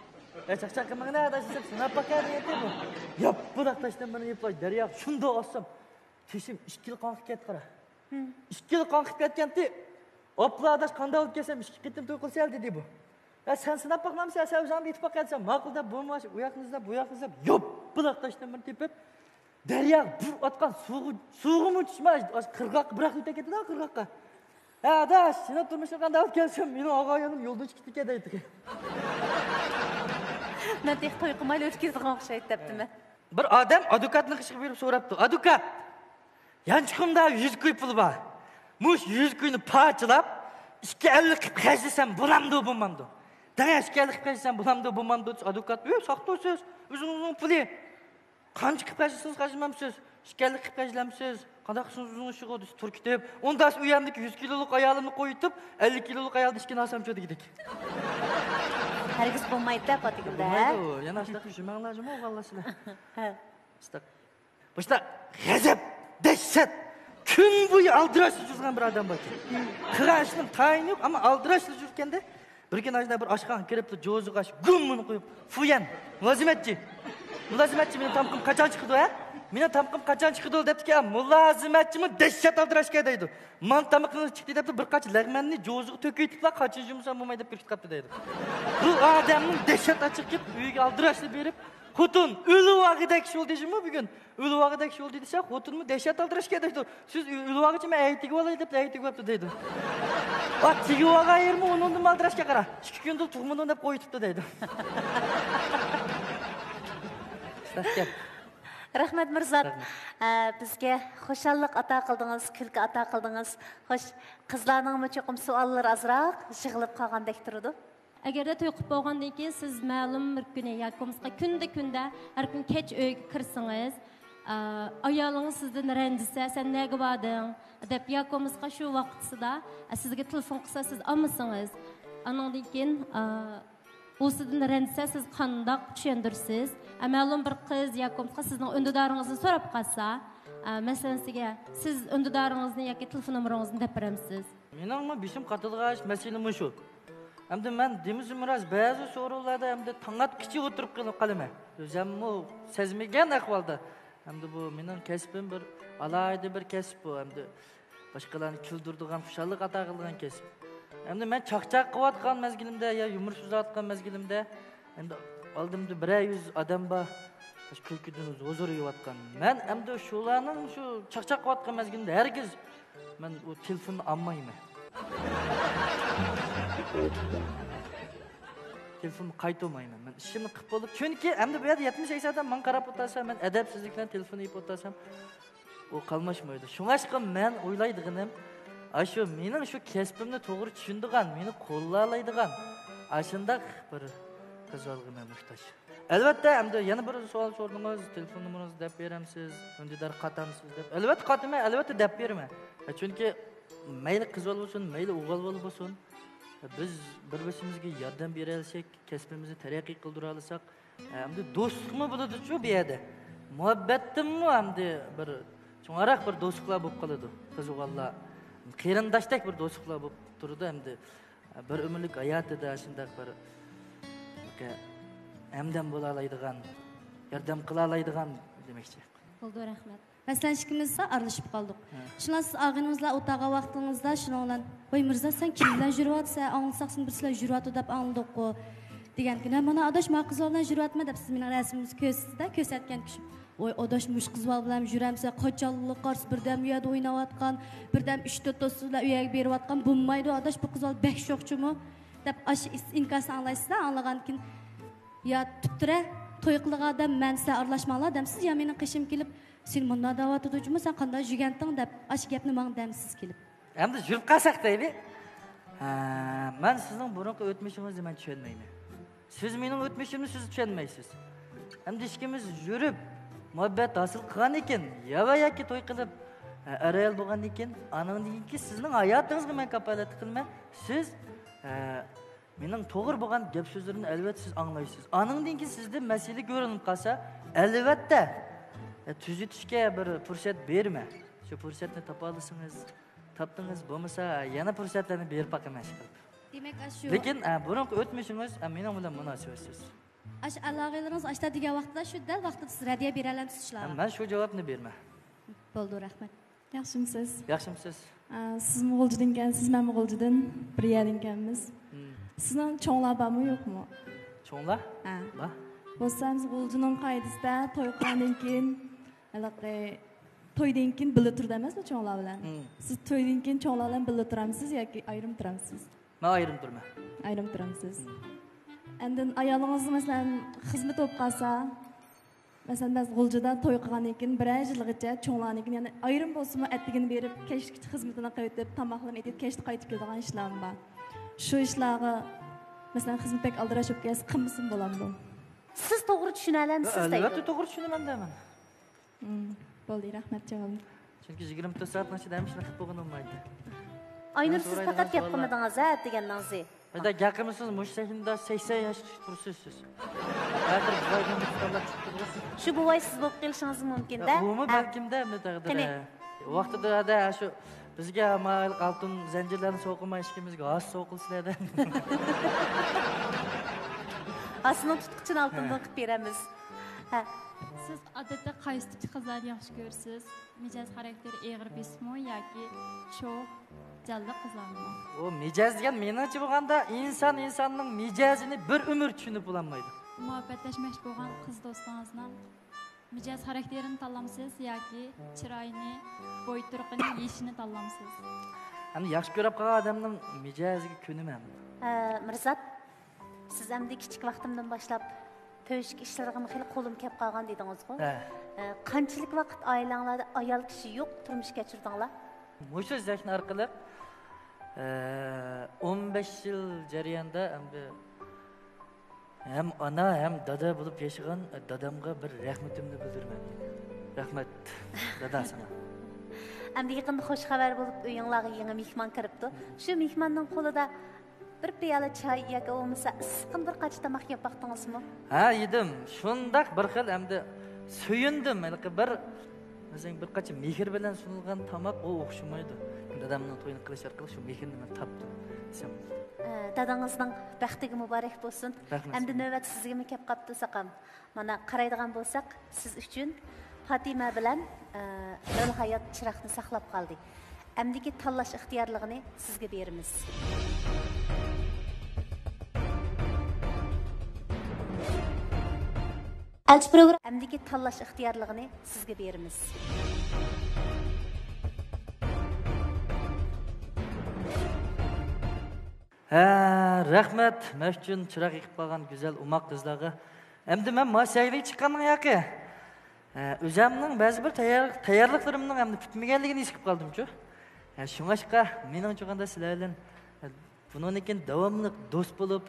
ھە، چاقچاق قىلماڭ ئاداش دېسەم، سىناپ باقە دېيەتتى بۇ. ياپىلاق تاشتىن بىرنى ئېلىپ دەرياغا شۇنداق ئاتسام، تېشىم ئىككىلا قاڭقىپ كەتتى قارا. ئىككىلا قاڭقىپ كەتكەنتى. ئاپلا ئاداش، قانداق بولۇپ كەلسەم ئىككى قېتىم توي قىلسا دېدى بۇ. ھە، سەن سىناپ باقمامسەن، سەن ئۆزۈڭ ئېيتىپ باققانسەن، ماقۇل دەپ بۇمۇ ئاشۇ ئۇ ياقنى ئىزدەپ، بۇ ياقنى ئىزدەپ، ياپىلاق تاشتىن بىرنى تېپىپ، دەرياغا بىر ئاتقان سۇغا، سۇغىمۇ چۈشمەي، ئاشۇ قىرغاققا بىراق ئۆتۈپ كەتتى-دە، قىرغاققا. ھە، ئاداش، سېنىڭ تۇرمۇشۇڭ قانداق بولۇپ كەلسۇن، مېنىڭ ئاغا ئايالىم يولدىن چىقىپ كېتىپ كەتتى دەيدىكەن. مەن تېخى توي قىلمايلا ئۆتكۈزىدىغان ئوخشايدۇ دەپتىمەن. بىر ئادەم ئادۋوكاتنىڭ قېشىغا بېرىپ سوراپتۇ، ئادۋوكات، يانچۇقۇمدا يۈز كوي پۇل بار. مۇشۇ يۈز كوينى پارچىلاپ، ئىككى ئەللىك قىلىپ خەجلىسەم بولامدۇ، بولمامدۇ؟ دەڭ، ئىككى ئەللىك قىلىپ خەجلىسەم بولامدۇ، بولمامدۇ دېسە، ئادۋوكات، ئۆي، ساختا سۆز، ئۆزىڭىزنىڭ پۇلى. قانچە قىلىپ خەجلىسىڭىز خەجلىمەمسىز؟ ئىككى ئەللىك قىلىپ خەجلەمسىز؟ قانداق قىلسىڭىز ئۆزىڭىز ئىشىغۇ دېسە، تۈركىتىپ، ئۇنداق ئۇ يەردىكى يۈز كىلولۇق ئايالىمنى قويۇتۇپ، ئەللىك كىلولۇق ئايالدىن ئىككىنى ئالسامچۇ دېگۈدەك. ھەرگىز بولمايدۇ-دە، پاتىگۈل-دە. بولمايدۇ، يەنە ئاشۇنداق دېمەڭلار جۇمۇ، ئۇ بالىلار سىلەر. ھە. ئاشۇنداق. بۇشتا غەزەپ، دەھشەت، كۈن بويى ئالدىراشلا يۈرگەن بىر ئادەم باركەن. قىلغان ئىشنىڭ تايىنى يوق، ئەمما ئالدىراشلا يۈرگەندە، بىر كۈنى ئاشۇنداق بىر ئاشخانىغا كىرىپلا، جوزىغا شۇ گۇممىنى قويۇپ، فۇيەن، مۇلازىمەتچى، مۇلازىمەتچى، مېنىڭ تامىقىم قاچان چىقىدۇ، ھە؟ مېنىڭ تامىقىم قاچان چىقىدۇ دەپتىكەن، مۇلازىمەتچىمۇ دەھشەت ئالدىراشكەن دەيدۇ. مانا تامىقىڭىز چىقتى دەپتۇ، بىر قاچا لەغمەننى جوزىغا تۆكۈۋېتىپلا، قاچىنى يۇمسام بولماي دەپ كىرىپ قاپتۇ دەيدۇ. بۇ ئادەمنىڭ دەھشەت ئاچچىقى كېلىپ، ئۆيىگە ئالدىراشلا بېرىپ، خوتۇن، ئۆلۈۋالغۇدەك شۇ دېدىمۇ بۈگۈن؟ ئۆلۈۋالغۇدەك شۇ دېدى دېسە، خوتۇنمۇ دەھشەت ئالدىراش دەيدۇ. سىز ئۆ-، ئۆلۈۋالغۇچە مەن ئەي تېگىۋالاي دەپ، ئەي تېگىۋەپتۇ دەيدۇ. ئا، تېگىۋالغان يېرىمۇ ئۇنىڭدىن ئالدىراشكەن قارا. ئىككى كۈندىن تۇغمىدىم دەپ قويۇۋېتىپتۇ دەيدۇ. مۇشۇنداق گەپ. رەھمەت مىرزات. رەھمەت. ئە، بىزگە خۇشاللىق ئاتا قىلدىڭىز، كۈلكە ئاتا قىلدىڭىز. خوش، قىزلارنىڭمۇ چوقۇم سوئاللىرى ئازراق يىغىلىپ قالغاندەك تۇرىدۇ. ئەگەردە توي قىلىپ بولغاندىن كېيىن سىز مەلۇم بىر كۈنى ياكى بولمىسا كۈندە كۈندە ھەر كۈن كەچ ئۆيگە كىرسىڭىز، ئا، ئايالىڭىز سىزدىن رەنجىسە، سەن نەگە باردىڭ دەپ، ياكى بولمىسا شۇ ۋاقىتسىدا سىزگە تېلېفون قىلسا، سىز ئالمىسىڭىز، ئانىڭدىن كېيىن، ئا، ئۇ سىزدىن رەنجىسە، سىز قانداق چۈشەندۈرىسىز؟ ئا، مەلۇم بىر قىز ياكى بولمىسا سىزنىڭ ئۈندىدارىڭىزنى سوراپ قالسا، ئا، مەسىلەن، سىزگە، سىز ئۈندىدارىڭىزنى ياكى تېلېفون نومۇرىڭىزنى دەپ بېرەمسىز؟ مېنىڭمۇ بېشىم قاتىدىغان ئىش، مەسىلە مۇشۇ. ئەمدى مەن دېمىسىمۇ راست، بەزى سورۇنلاردا ئەمدى تاڭ ئاتقۇچە ئولتۇرۇپ قېلىپ قالىمەن. ئۆزۈممۇ سەزمىگەن ئەھۋالدا. ئەمدى بۇ مېنىڭ كەسپىم بىر ئالاھىدە بىر كەسىپ بۇ. ئەمدى باشقىلارنى كۈلدۈرىدىغان، خۇشاللىق ئاتا قىلىدىغان كەسىپ. ئەمدى مەن چاقچاق قىلىۋاتقان مەزگىلىمدە يا يۇمۇر سۆزلەۋاتقان مەزگىلىمدە، ئەمدى ئالدىمدا بىرەر يۈز ئادەم بار، شۇ كۈلكىدىن ھۇزۇر يەۋاتقان. مەن ئەمدى شۇلارنىڭ شۇ چاقچاق قىلىۋاتقان مەزگىلىمدە ھەرگىز مەن ئۇ تېلېفوننى ئالمايمەن. تېلېفوننى قايتۇرمايمەن. مەن ئىشىمنى قىلىپ بولدۇم. چۈنكى ئەمدى بۇ يەردە يەتمىش سەكسەن ئادەم ماڭا قاراپ ئولتۇرسا، مەن ئەدەپسىزلىك بىلەن تېلېفون ئېلىپ ئولتۇرسام، ئۇ قاملاشمايدۇ. شۇڭلاشقا مەن ئويلايدىغىنىم، ئاشۇ مېنىڭ شۇ كەسپىمنى توغرا چۈشىنىدىغان، مېنى قوللايدىغان، ئاشۇنداق بىر قىز بالىغا مەن موھتاج. ئەلۋەتتە، ئەمدى يەنە بىر سوئال سورىدىڭىز، تېلېفون نومۇرىڭىزنى دەپ بېرەمسىز، ئۈندىدار قاتامسىز دەپ. ئەلۋەتتە قاتىمەن، ئەلۋەتتە دەپ بېرىمەن. چۈنكى مەيلى قىز بالا بولسۇن، مەيلى ئوغۇل بالا بولسۇن، بىز بىر بىرىمىزگە ياردەم بېرەلىسەك، كەسپىمىزنى تەرەققىي قىلدۇرالىساق، ئەمدى دوستلۇقمۇ بولىدۇچۇ بۇ يەردە. مۇھەببەتتىنمۇ ئەمدى بىر چوڭراق بىر دوستلۇقلار بولۇپ قالىدۇ. قىز ئوغۇللار قېرىنداشتەك بىر دوستلۇقلار بولۇپ تۇرىدۇ ئەمدى. بىر ئۆمۈرلۈك ھاياتىدا شۇنداق بىر ھەمدەم بولالايدىغان، ياردەم قىلالايدىغان دېمەكچى. بولدى، رەھمەت. مەسىلەن، ئىككىمىز ئارىلىشىپ قالدۇق. ھە. شۇڭا سىز ئاغىنىڭىز بىلەن ئولتۇرغان ۋاقتىڭىزدا شۇنىڭ بىلەن، ۋاي مىرزا، سەن كىم بىلەن يۈرۈۋاتىسەن؟ ئاڭلىساق، سېنى بىرسى بىلەن يۈرۈۋاتىدۇ دەپ ئاڭلىدۇققۇ، دېگەنكىن، ھە، مانا ئاداش، ما قىز بىلەن يۈرۈۋاتىمەن دەپ سىز مېنىڭ رەسىمىمنى كۆرسىتىدۇ-دە، كۆرسەتكەن كىشى. ۋاي ئاداش، مۇشۇ قىز بىلەن يۈرەمسەن، قاچانلا قارىسا بىردەم ئۇ يەردە ئويناۋاتقان، بىردەم ئۈچ تۆت دوستى بىلەن ئۇ يەرگە بېرىۋاتقان، بولمايدۇ ئاداش، بۇ قىز بەك شوخچىمۇ دەپ ئاشۇ ئىنكاسنى ئاڭلايسىز-دە، ئاڭلىغاندىن كېيىن، يا تۇپتۇرە، توي قىلىدىغان ئادەم مەن، سىلەر ئارىلاشماڭلار دەمسىز يا مېنىڭ قېشىمغا كېلىپ، سېنى مۇنداق دەۋاتىدۇ جۇمۇ، سەن قانداق يۈگەنتىڭ دەپ ئاشۇ گەپنى ماڭا دەمسىز كېلىپ. ئەمدى يۈرۈپ قالساق دەيلى. ھە، مەن سىزنىڭ بۇرۇنقى ئۆتمۈشىڭىزنى مەن چۈشەنمەيمەن. سىز مېنىڭ ئۆتمۈشۈمنى سىز چۈشەنمەيسىز. ئەمدى ئىككىمىز يۈرۈپ، مۇھەببەت ھاسىل قىلغاندىن كېيىن، ياۋا ياكى توي قىلىپ، ئە، ئەر-ئايال بولغاندىن كېيىن، ئانىڭدىن كېيىنكى سىزنىڭ ھاياتىڭىزغا مەن كاپالەتلىك قىلىمەن. سىز، ئە، مېنىڭ توغرا بولغان گەپ سۆزلىرىمنى ئەلۋەتتە سىز ئاڭلايسىز. ئانىڭدىن كېيىن سىزدىن مەسىلە كۆرۈنۈپ قالسا، ئەلۋەتتە، ئە، تۈزىتىشكە بىر پۇرسەت بېرىمەن. شۇ پۇرسەتنى تاپالىسىڭىز، تاپتىڭىز، بولمىسا يەنە پۇرسەتلەرنى بېرىپ باقىمەن ئىشقىلىپ. دېمەك، ئاشۇ لېكىن، ئە، بۇرۇنقى ئۆتمۈشىڭىز، ئە، مېنىڭ بىلەن مۇناسىۋەتسىز. ئاشۇ ئالاقىلىرىڭىز ئاشتا دېگەن ۋاقىتتا، شۇ دەل ۋاقتىدا سىز رەددىيە بېرەلەمسىز شۇلارغا؟ مەن شۇ جاۋابنى بېرىمەن. بولدى، رەھمەت. ياخشىمسىز؟ ياخشىمسىز؟ ئە، سىزمۇ غۇلجىدىنكەنسىز، مەنمۇ غۇلجىدىن، بىر يەردىنكەنمىز. مم. سىزنىڭ چوڭلار بارمۇ، يوقمۇ؟ چوڭلار؟ ھە. بار. بولسا، بىز غۇلجىنىڭ قائىدىسىدە توي قىلغاندىن كېيىن، ھېلىقى تويدىن كېيىن بىللە تۇرىدۇ ئەمەسمۇ چوڭلار بىلەن؟ مم. سىز تويدىن كېيىن چوڭلار بىلەن بىللە تۇرامسىز ياكى ئايرىم تۇرامسىز؟ مەن ئايرىم تۇرىمەن. ئايرىم تۇرامسىز. ئاندىن ئايالىڭىز، مەسىلەن، خىزمىتى بولۇپ قالسا، مەسىلەن، بەزى غۇلجىدا توي قىلغاندىن كېيىن بىرەر يىلغىچە چوڭلارنىڭكىن، يەنى ئايرىم بولسىمۇ، ئەتىگىنى بېرىپ، كەچلىكىچە خىزمىتىنى قىلىۋېتىپ، تاماقلىرىنى ئېتىپ، كەچتە قايتىپ كېلىدىغان ئىشلارمۇ بار. شۇ ئىشلارغا، مەسىلەن، خىزمىتى بەك ئالدىراش بولۇپ كەتسە، قىلمىسىمۇ بولامدۇ؟ سىز توغرا چۈشىنەلەمسىز دەيدۇ. ئەلۋەتتە، توغرا چۈشىنىمەن دەيمەن. مم، بولدى، رەھمەت جاۋابىڭىز. چۈنكى يىگىرمە تۆت سائەتنىڭ ئىچىدە ھەممە ئىشنى قىلىپ بولغىلى بولمايدۇ. ئاينۇر، سىز پەقەت گەپ قىلمىدىڭىز، ھە، دېگەننىڭىزى. ھەدە، گەپ قىلمىسىڭىز، مۇشۇ سەھنىدە سەكسەن ياشقىچە تۇرىسىز سىز. ھازىر بۇ ئايدىن بىر تاللاپ چىقتىڭىز. شۇ بوۋاي سىز بولۇپ قېلىشىڭىز مۇمكىن-دە. ئۇمۇ ھە. بەلكىم-دە، ئەمدى تەقدىر. قېنى. ۋاقتىدا ھەدە، شۇ بىزگە ماۋۇ ئالتۇن زەنجىرلەرنى سوقۇماي، ئىككىمىزگە ھاس سوقۇلسىلەر-دە. ھاسىنىڭ تۇتقۇچىنى ئالتۇندىن قىلىپ بېرەمىز. ھە. سىز ئادەتتە قايسى تىپتىكى قىزلارنى ياخشى كۆرىسىز؟ مىجەز خاراكتېرى ئېغىر بېسىقمۇ ياكى چوغ، جانلىق قىزلارمۇ؟ ئۇ مىجەز دېگەن مېنىڭچە بولغاندا، ئىنسان ئىنساننىڭ مىجەزىنى بىر ئۆمۈر چۈشىنىپ بولالمايدۇ. مۇھەببەتلەشمەكچى بولغان قىز دوستىڭىزنىڭ مىجەز خاراكتېرىنى تاللامسىز ياكى چىرايىنى، بوي تۇرقىنى، يېشىنى تاللامسىز؟ ئەمدى ياخشى كۆرۈپ قالغان ئادەمنىڭ مىجەزىگە كۆنىمەن. ئە، مىرزات، سىز ئەمدى كىچىك ۋاقتىمدىن باشلاپ تۆشۈك ئىشلىرىغىمۇ خېلى قولۇم كەپ قالغان دېدىڭىزغۇ؟ ھە. ئە، قانچىلىك ۋاقىت ئائىلەڭلاردا ئايال كىشى يوق تۇرمۇش كەچۈردۈڭلار؟ مۇشۇ سەھنە ئارقىلىق، ئە، ئون بەش يىل جەريانىدا ئەمدى ھەم ئانا، ھەم دادا بولۇپ ياشىغان دادامغا بىر رەھمىتىمنى بىلدۈرىمەن. رەھمەت، دادا، ساڭا. ئەمدى يېقىندا خۇش خەۋەر بولۇپ ئۆيۈڭلارغا يېڭى مېھمان كىرىپتۇ. شۇ مېھماننىڭ قولىدا بىر پىيالە چاي ياكى بولمىسا ئىسسىققىنا بىر قاچا تاماق يەپ باقتىڭىزمۇ؟ ھە، يېدىم. شۇنداق بىر خىل ئەمدى سۆيۈندۈم. ھېلىقى بىر، مەسىلەن، بىر قاچا مېھىر بىلەن سۇنۇلغان تاماق، ئۇ ئوخشىمايدۇ. دادامنىڭ تويىنى قىلىش ئارقىلىق شۇ مېھىرنى مەن تاپتىم دېسەم. ئە، دادىڭىزنىڭ بەختىگە مۇبارەك بولسۇن. رەھمەت. ئەمدى نۆۋەت سىزگىمۇ كەپ قاپتۇ، ساقام. مانا، قارايدىغان بولساق، سىز ئۈچۈن پاتىمە بىلەن، ئە، مۆل ھايات چىراغنى ساقلاپ قالدى. ئەمدىكى تاللاش ئىختىيارلىقىنى سىزگە بېرىمىز. ئەلچى پروگرام. ئەمدىكى تاللاش ئىختىيارلىقىنى سىزگە بېرىمىز. ھە، رەھمەت، مەن ئۈچۈن چىراغ يېقىپ قالغان گۈزەل ئوماق قىزلارغا. ئەمدى مەن ما سەھنىگە چىققاندىن ياقى، ھە، ئۆزەمنىڭ بەزى بىر تەييار-، تەييارلىقلىرىمنىڭ ئەمدى پۈتمىگەنلىكىنى ھېس قىلىپ قالدىمچۇ. ھە، شۇڭلاشقا مېنىڭچۇ قاندا سىلەر بىلەن، ھە، بۇنىڭدىن كېيىن داۋاملىق دوست بولۇپ،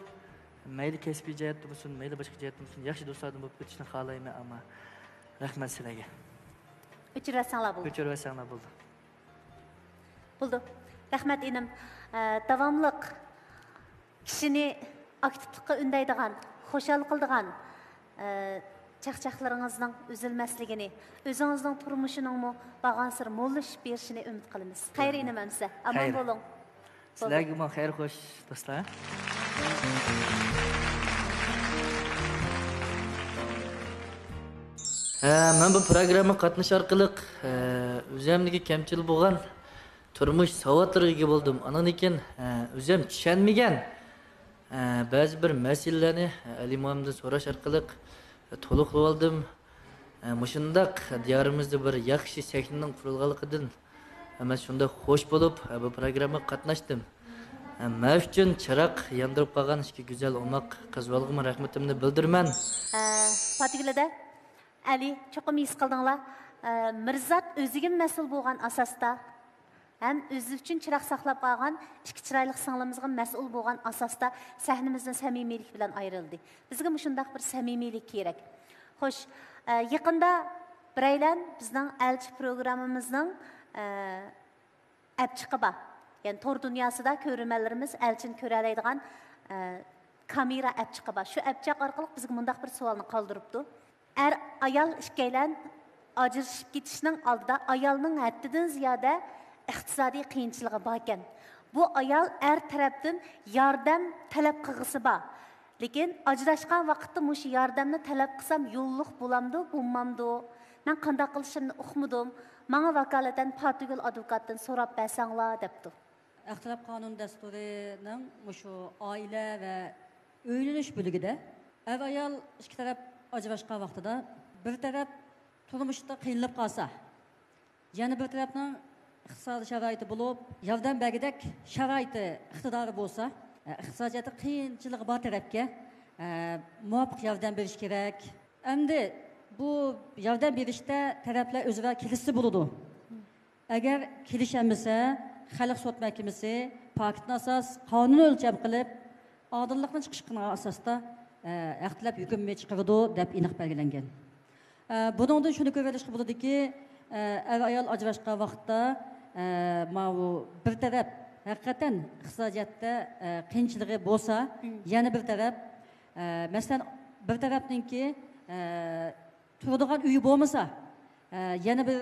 مەيلى كەسپىي جەھەتتە بولسۇن، مەيلى باشقا جەھەتتە بولسۇن، ياخشى دوستلاردىن بولۇپ ئۆتۈشنى خالايمەن، ئەمما رەھمەت سىلەرگە. ئۆچۈرۈۋەتسەڭلار بولدى. ئۆچۈرۈۋەتسەڭلار بولدى. بولدى. رەھمەت، ئىنىم. ئە، داۋاملىق كىشىنى ئاكتىپلىققا ئۈندەيدىغان، خۇشال قىلىدىغان، ئە، چاقچاقلىرىڭىزنىڭ ئۈزۈلمەسلىكىنى، ئۆزىڭىزنىڭ تۇرمۇشىنىڭمۇ بارغانسېرى موللىشىپ بېرىشىنى ئۈمىد قىلىمىز. خەير، ئىنىم ئەمىسە. ئامان بولۇڭ. سىلەرگىمۇ خەير خوش، دوستلار. ھە، مەن بۇ پروگراممىغا قاتنىشىش ئارقىلىق، ھە، ئۆزۈمدىكى كەمچىل بولغان تۇرمۇش ساۋاتلىرىغا ئىگە بولدۇم. ئاندىن كېيىن، ھە، ئۆزۈم چۈشەنمىگەن، ھە، بەزى بىر مەسىلىلەرنى، ھە، ئەلى مۇئەللىمدىن سوراش ئارقىلىق، ھە، تولۇقلىۋالدىم. ھە، مۇشۇنداق دىيارىمىزدا بىر ياخشى سەھنىنىڭ قۇرۇلغانلىقىدىن، ھە، مەن شۇنداق خوش بولۇپ، ھە، بۇ پروگراممىغا قاتناشتىم. مەن ئۈچۈن چىراغ ياندۇرۇپ قالغان ئىككى گۈزەل ئوماق قىز بالىغىمۇ رەھمىتىمنى بىلدۈرىمەن. ئە، پاتىگۈلىدە، ئەلى، چوقۇم ھېس قىلدىڭلار. ئە، مىرزات ئۆزىگە مەسئۇل بولغان ئاساستا ھەم ئۆزى ئۈچۈن چىراغ ساقلاپ قالغان ئىككى چىرايلىق سىڭلىمىزغا مەسئۇل بولغان ئاساستا سەھنىمىزدىن سەمىمىيلىك بىلەن ئايرىلدى. بىزگە مۇشۇنداق بىر سەمىمىيلىك كېرەك. خوش، ئە، يېقىندا بىرەيلەن بىزنىڭ ئەلچى پروگراممىمىزنىڭ، ئە، ئەپچىقى بار. يەنى تور دۇنياسىدا كۆرۈرمەنلىرىمىز ئەلچىنى كۆرەلەيدىغان، ئە، كامېرا ئەپچىقى بار. شۇ ئەپچىق ئارقىلىق بىزگە مۇنداق بىر سوئالنى قالدۇرۇپتۇ. ئەر ئايال ئىككىيلەن ئاجرىشىپ كېتىشنىڭ ئالدىدا ئايالنىڭ ھەددىدىن زىيادە ئىقتىسادىي قىيىنچىلىقى باركەن. بۇ ئايال ئەر تەرەپتىن ياردەم تەلەپ قىلغۇسى بار. لېكىن ئاجراشقان ۋاقىتتا مۇشۇ ياردەمنى تەلەپ قىلسام يوللۇق بولامدۇ، بولمامدۇ؟ مەن قانداق قىلىشىمنى ئۇقمىدىم. ماڭا ۋاكالىتەن پاتىگۈل ئادۋوكاتتىن سوراپ بەرسەڭلار، دەپتۇ. ئەر تەرەپ قانۇن دەستۇرىنىڭ مۇشۇ ئائىلە ۋە ئۆيلىنىش بۆلۈكىدە ئەر-ئايال ئىككى تەرەپ ئاجراشقان ۋاقتىدا بىر تەرەپ تۇرمۇشتا قىينىلىپ قالسا، يەنە بىر تەرەپنىڭ ئىقتىسادىي شارائىتى بولۇپ، ياردەم بەرگۈدەك شارائىتى، ئىقتىدارى بولسا، ئە، ئىقتىسادىي جەھەتتە قىيىنچىلىقى بار تەرەپكە، ئە، مۇۋاپىق ياردەم بېرىش كېرەك. ئەمدى بۇ ياردەم بېرىشتە تەرەپلەر ئۆزئارا كېلىشسە بولىدۇ. ئەگەر كېلىشەلمىسە، خەلق سوت مەھكىمىسى پاكىتنى ئاساس قانۇن ئۆلچەم قىلىپ، ئادىللىقنى چىقىش قىلغان ئاساستا، ئە، ھەق تەلەپ ھۆكۈمى چىقىرىدۇ دەپ ئېنىق بەلگىلەنگەن. ئە، بۇنىڭدىن شۇنى كۆرۈۋېلىشقا بولىدۇكى، ئە، ئەر-ئايال ئاجراشقان ۋاقىتتا، ئە، ماۋۇ بىر تەرەپ ھەقىقەتەن ئىقتىسادىي جەھەتتە، ئە، قىيىنچىلىقى بولسا، مم. يەنە بىر تەرەپ، ئە، مەسىلەن، بىر تەرەپنىڭكى، ئە، تۇرىدىغان ئۆيى بولمىسا، ئە، يەنە بىر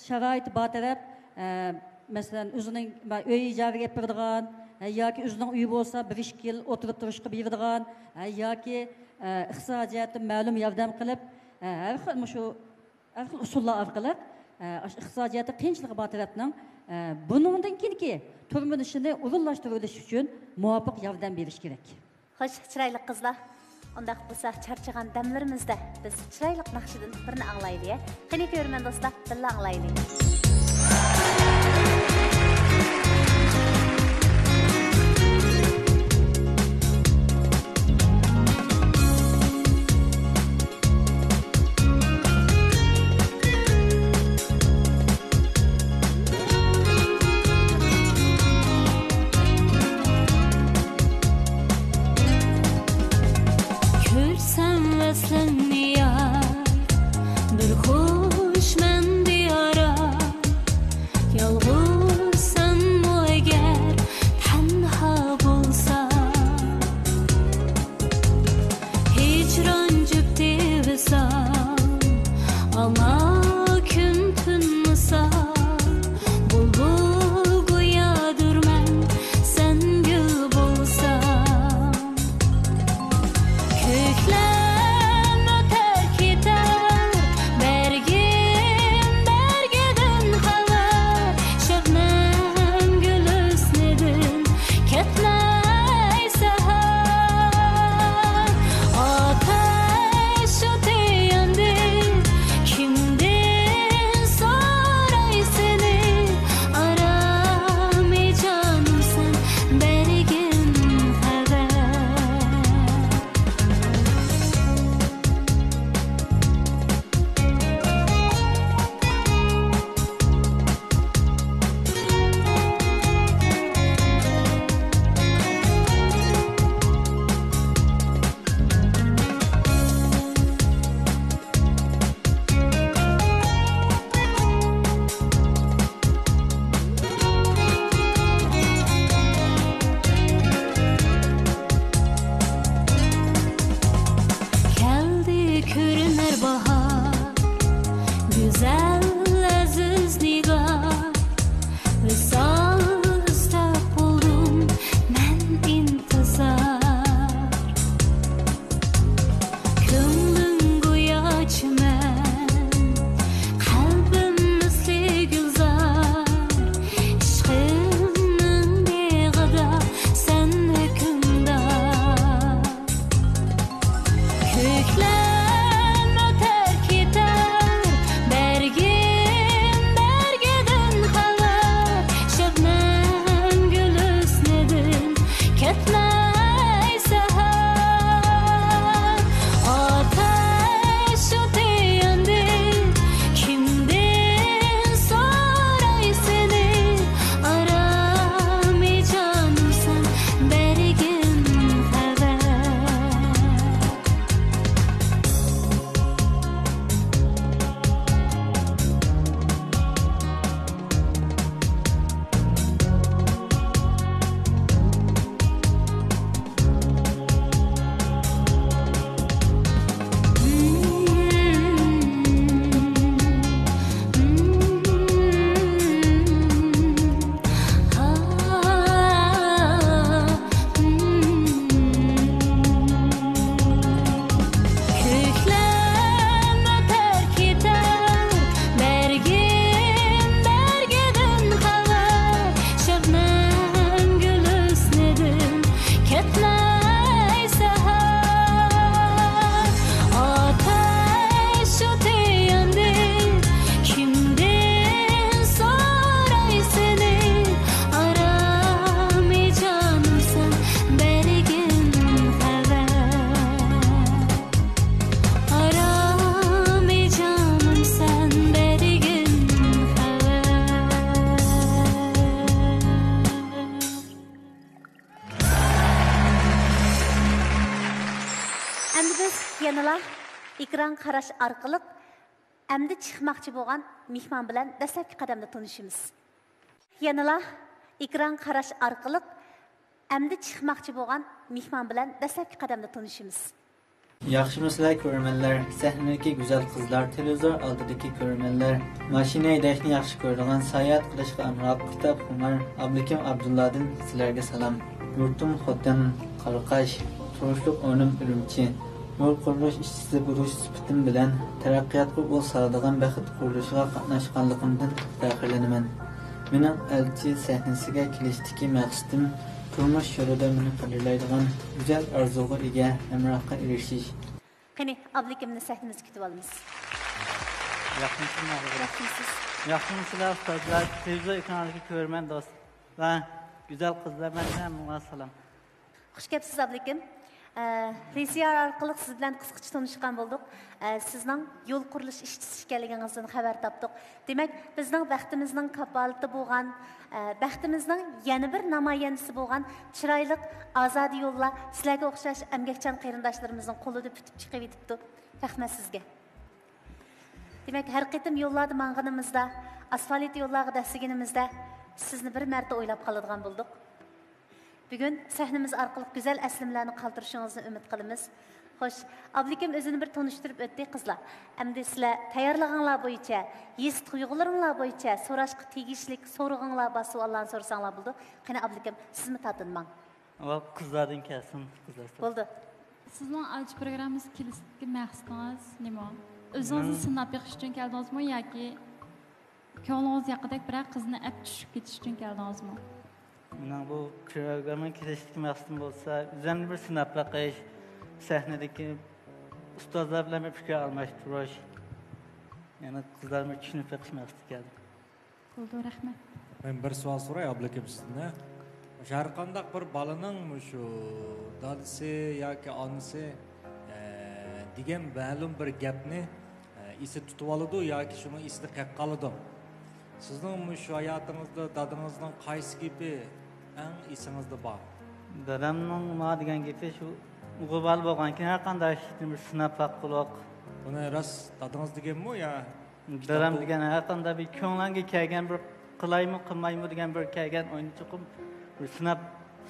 شارائىتى بار تەرەپ، ئە، مەسىلەن، ئۆزىنىڭ ئۆي ئىجارىگە ئېلىپ بېرىدىغان، ئە، ياكى ئۆزىنىڭ ئۆيى بولسا، بىر ئىككى يىل ئولتۇرۇپ تۇرۇشقا بېرىدىغان، ئە، ياكى، ئە، ئىقتىسادىي جەھەتتىن مەلۇم ياردەم قىلىپ، ئە، ھەر خىل مۇشۇ، ھەر خىل ئۇسۇللار ئارقىلىق، ئە، ئاشۇ ئىقتىسادىي جەھەتتە قىيىنچىلىقى بار تەرەپنىڭ، ئە، بۇنىڭدىن كېيىنكى تۇرمۇشىنى ئورۇنلاشتۇرۇۋېلىش ئۈچۈن مۇۋاپىق ياردەم بېرىش كېرەك. خوش، چىرايلىق قىزلار. ئۇنداق بولسا، چارچىغان دەملىرىمىزدە بىز چىرايلىق ناخشىدىن بىرنى ئاڭلايلى. قېنى، كۆرۈرمەن دوستلار، بىللە ئاڭلايلى. كۆرسەم ۋەسلىڭنى يار، بىر خۇش مەن دىيارا، يالغۇز ئەمدى بىز يەنىلا ئېكران قاراش ئارقىلىق ئەمدى چىقماقچى بولغان مېھمان بىلەن دەسلەپكى قەدەمدە تونۇشىمىز. يەنىلا ئېكران قاراش ئارقىلىق ئەمدى چىقماقچى بولغان مېھمان بىلەن دەسلەپكى قەدەمدە تونۇشىمىز. ياخشىمۇسىلەر كۆرۈرمەنلەر؟ سەھنىدىكى گۈزەل قىزلار، تېلېۋىزور ئالدىدىكى كۆرۈرمەنلەر، ماشىنا ھەيدەشنى ياخشى كۆرىدىغان، ساياھەت قىلىشقا ئامراق، كىتابخۇمار ئابلىكىم ئابدۇللادىن سىلەرگە سالام. يۇرتۇم خوتەن، قاراقاش، تۇرۇشلۇق ئورنۇم ئۈرۈمچى. يول قۇرۇلۇش ئىشچىسى بولۇش سۈپىتىم بىلەن تەرەققىياتقا ئۇل سالىدىغان بەخت قۇرۇلۇشىغا قاتناشقانلىقىمدىن پەخىرلىنىمەن. مېنىڭ ئەلچى سەھنىسىگە كېلىشتىكى مەقسىتىم تۇرمۇش يولىدا مېنى قەدىرلەيدىغان گۈزەل ئارزۇغا ئىگە ھەمراھقا ئېرىشىش. قېنى، ئابلىكىمنى سەھنىمىزگە كۈتۈۋالىمىز. ياخشىمۇسىلەر؟ ياخشىمۇسىز؟ ياخشىمۇسىلەر ئۇستازلار، تېلېۋىزور ئېكرانىدىكى كۆرۈرمەن دوستلار، گۈزەل قىزلار، مەن ھەممىڭلارغا سالام. خۇش كەپسىز، ئابلىكىم. ئە، ۋي سى ئار ئارقىلىق سىز بىلەن قىسقىچە تونۇشقان بولدۇق. ئە، سىزنىڭ يول قۇرۇلۇش ئىشچىسى ئىكەنلىكىڭىزدىن خەۋەر تاپتۇق. دېمەك، بىزنىڭ بەختىمىزنىڭ كاپالىتى بولغان، ئە، بەختىمىزنىڭ يەنە بىر نامايەندىسى بولغان چىرايلىق ئازادە يوللار سىلەرگە ئوخشاش ئەمگەكچان قېرىنداشلىرىمىزنىڭ قولىدا پۈتۈپ چىقىۋېتىپتۇ. رەھمەت سىزگە. دېمەك، ھەر قېتىم يوللاردا ماڭغىنىمىزدا، ئاسفالت يوللارغا دەسسىگىنىمىزدە، سىزنى بىر مەرتە ئويلاپ قالىدىغان بولدۇق. بۈگۈن سەھنىمىز ئارقىلىق گۈزەل ئەسلىمىلەرنى قالدۇرۇشىڭىزنى ئۈمىد قىلىمىز. خوش، ئابلىكىم ئۆزىنى بىر تونۇشتۇرۇپ ئۆتتى، قىزلار. ئەمدى سىلەر تەييارلىقىڭلار بويىچە، ھېس تۇيغۇلىرىڭلار بويىچە سوراشقا تېگىشلىك سورىقىڭلار بار سوئاللارنى سورىساڭلار بولىدۇ. قېنى، ئابلىكىم، سىزمۇ تارتىنماڭ. ئاۋۋال قىزلاردىن كەلسۇن، قىزلار. بولدى. سىزنىڭ ئەلچى پروگراممىسىغا كېلىشتىكى مەقسىتىڭىز نېمە؟ ئۆزىڭىزنى مېنىڭ سىناپ بېقىش ئۈچۈن كەلدىڭىزمۇ ياكى كۆڭلىڭىز ياققۇدەك بىرەر قىزنى ئەپ چۈشۈپ كېتىش ئۈچۈن كەلدىڭىزمۇ؟ مېنىڭ بۇ پروگراممىغا كېلىشتىكى مەقسىتىم بولسا، ئۆزۈمنى بىر سىناپ بېقىش، سەھنىدىكى ئۇستازلار بىلەن بىر پىكىر ئالماشتۇرۇش، يەنى قىزلارنى بىر چۈشىنىپ بېقىش مەقسىتىدە كەلدىم. بولدى، رەھمەت. مەن بىر سوئال سوراي، ئابلىكىم، سىزدىن. مۇشۇ ھەر قانداق بىر بالىنىڭ مۇشۇ دادىسى ياكى ئانىسى، ئە، دېگەن مەلۇم بىر گەپنى، ئە، ئېسىدە تۇتۇۋالىدۇ ياكى شۇنىڭ ئېسىدە قېلىپ قالىدۇ. سىزنىڭ مۇشۇ ھاياتىڭىزدا دادىڭىزنىڭ قايسى گېپى ئەڭ ئېسىڭىزدە بار؟ دادامنىڭ ماڭا دېگەن گېپى شۇ، ئوغۇل بالا بولغانكىن ھەر قانداق ئىشنى بىر سىناپ باققۇلۇق. بۇنى راست دادىڭىز دېگەنمۇ يا؟ دادام دېگەن ھەر قانداق بىر كۆڭلۈڭگە كەلگەن بىر قىلايمۇ، قىلمايمۇ دېگەن بىر كەلگەن ئوينى چوقۇم بىر سىناپ،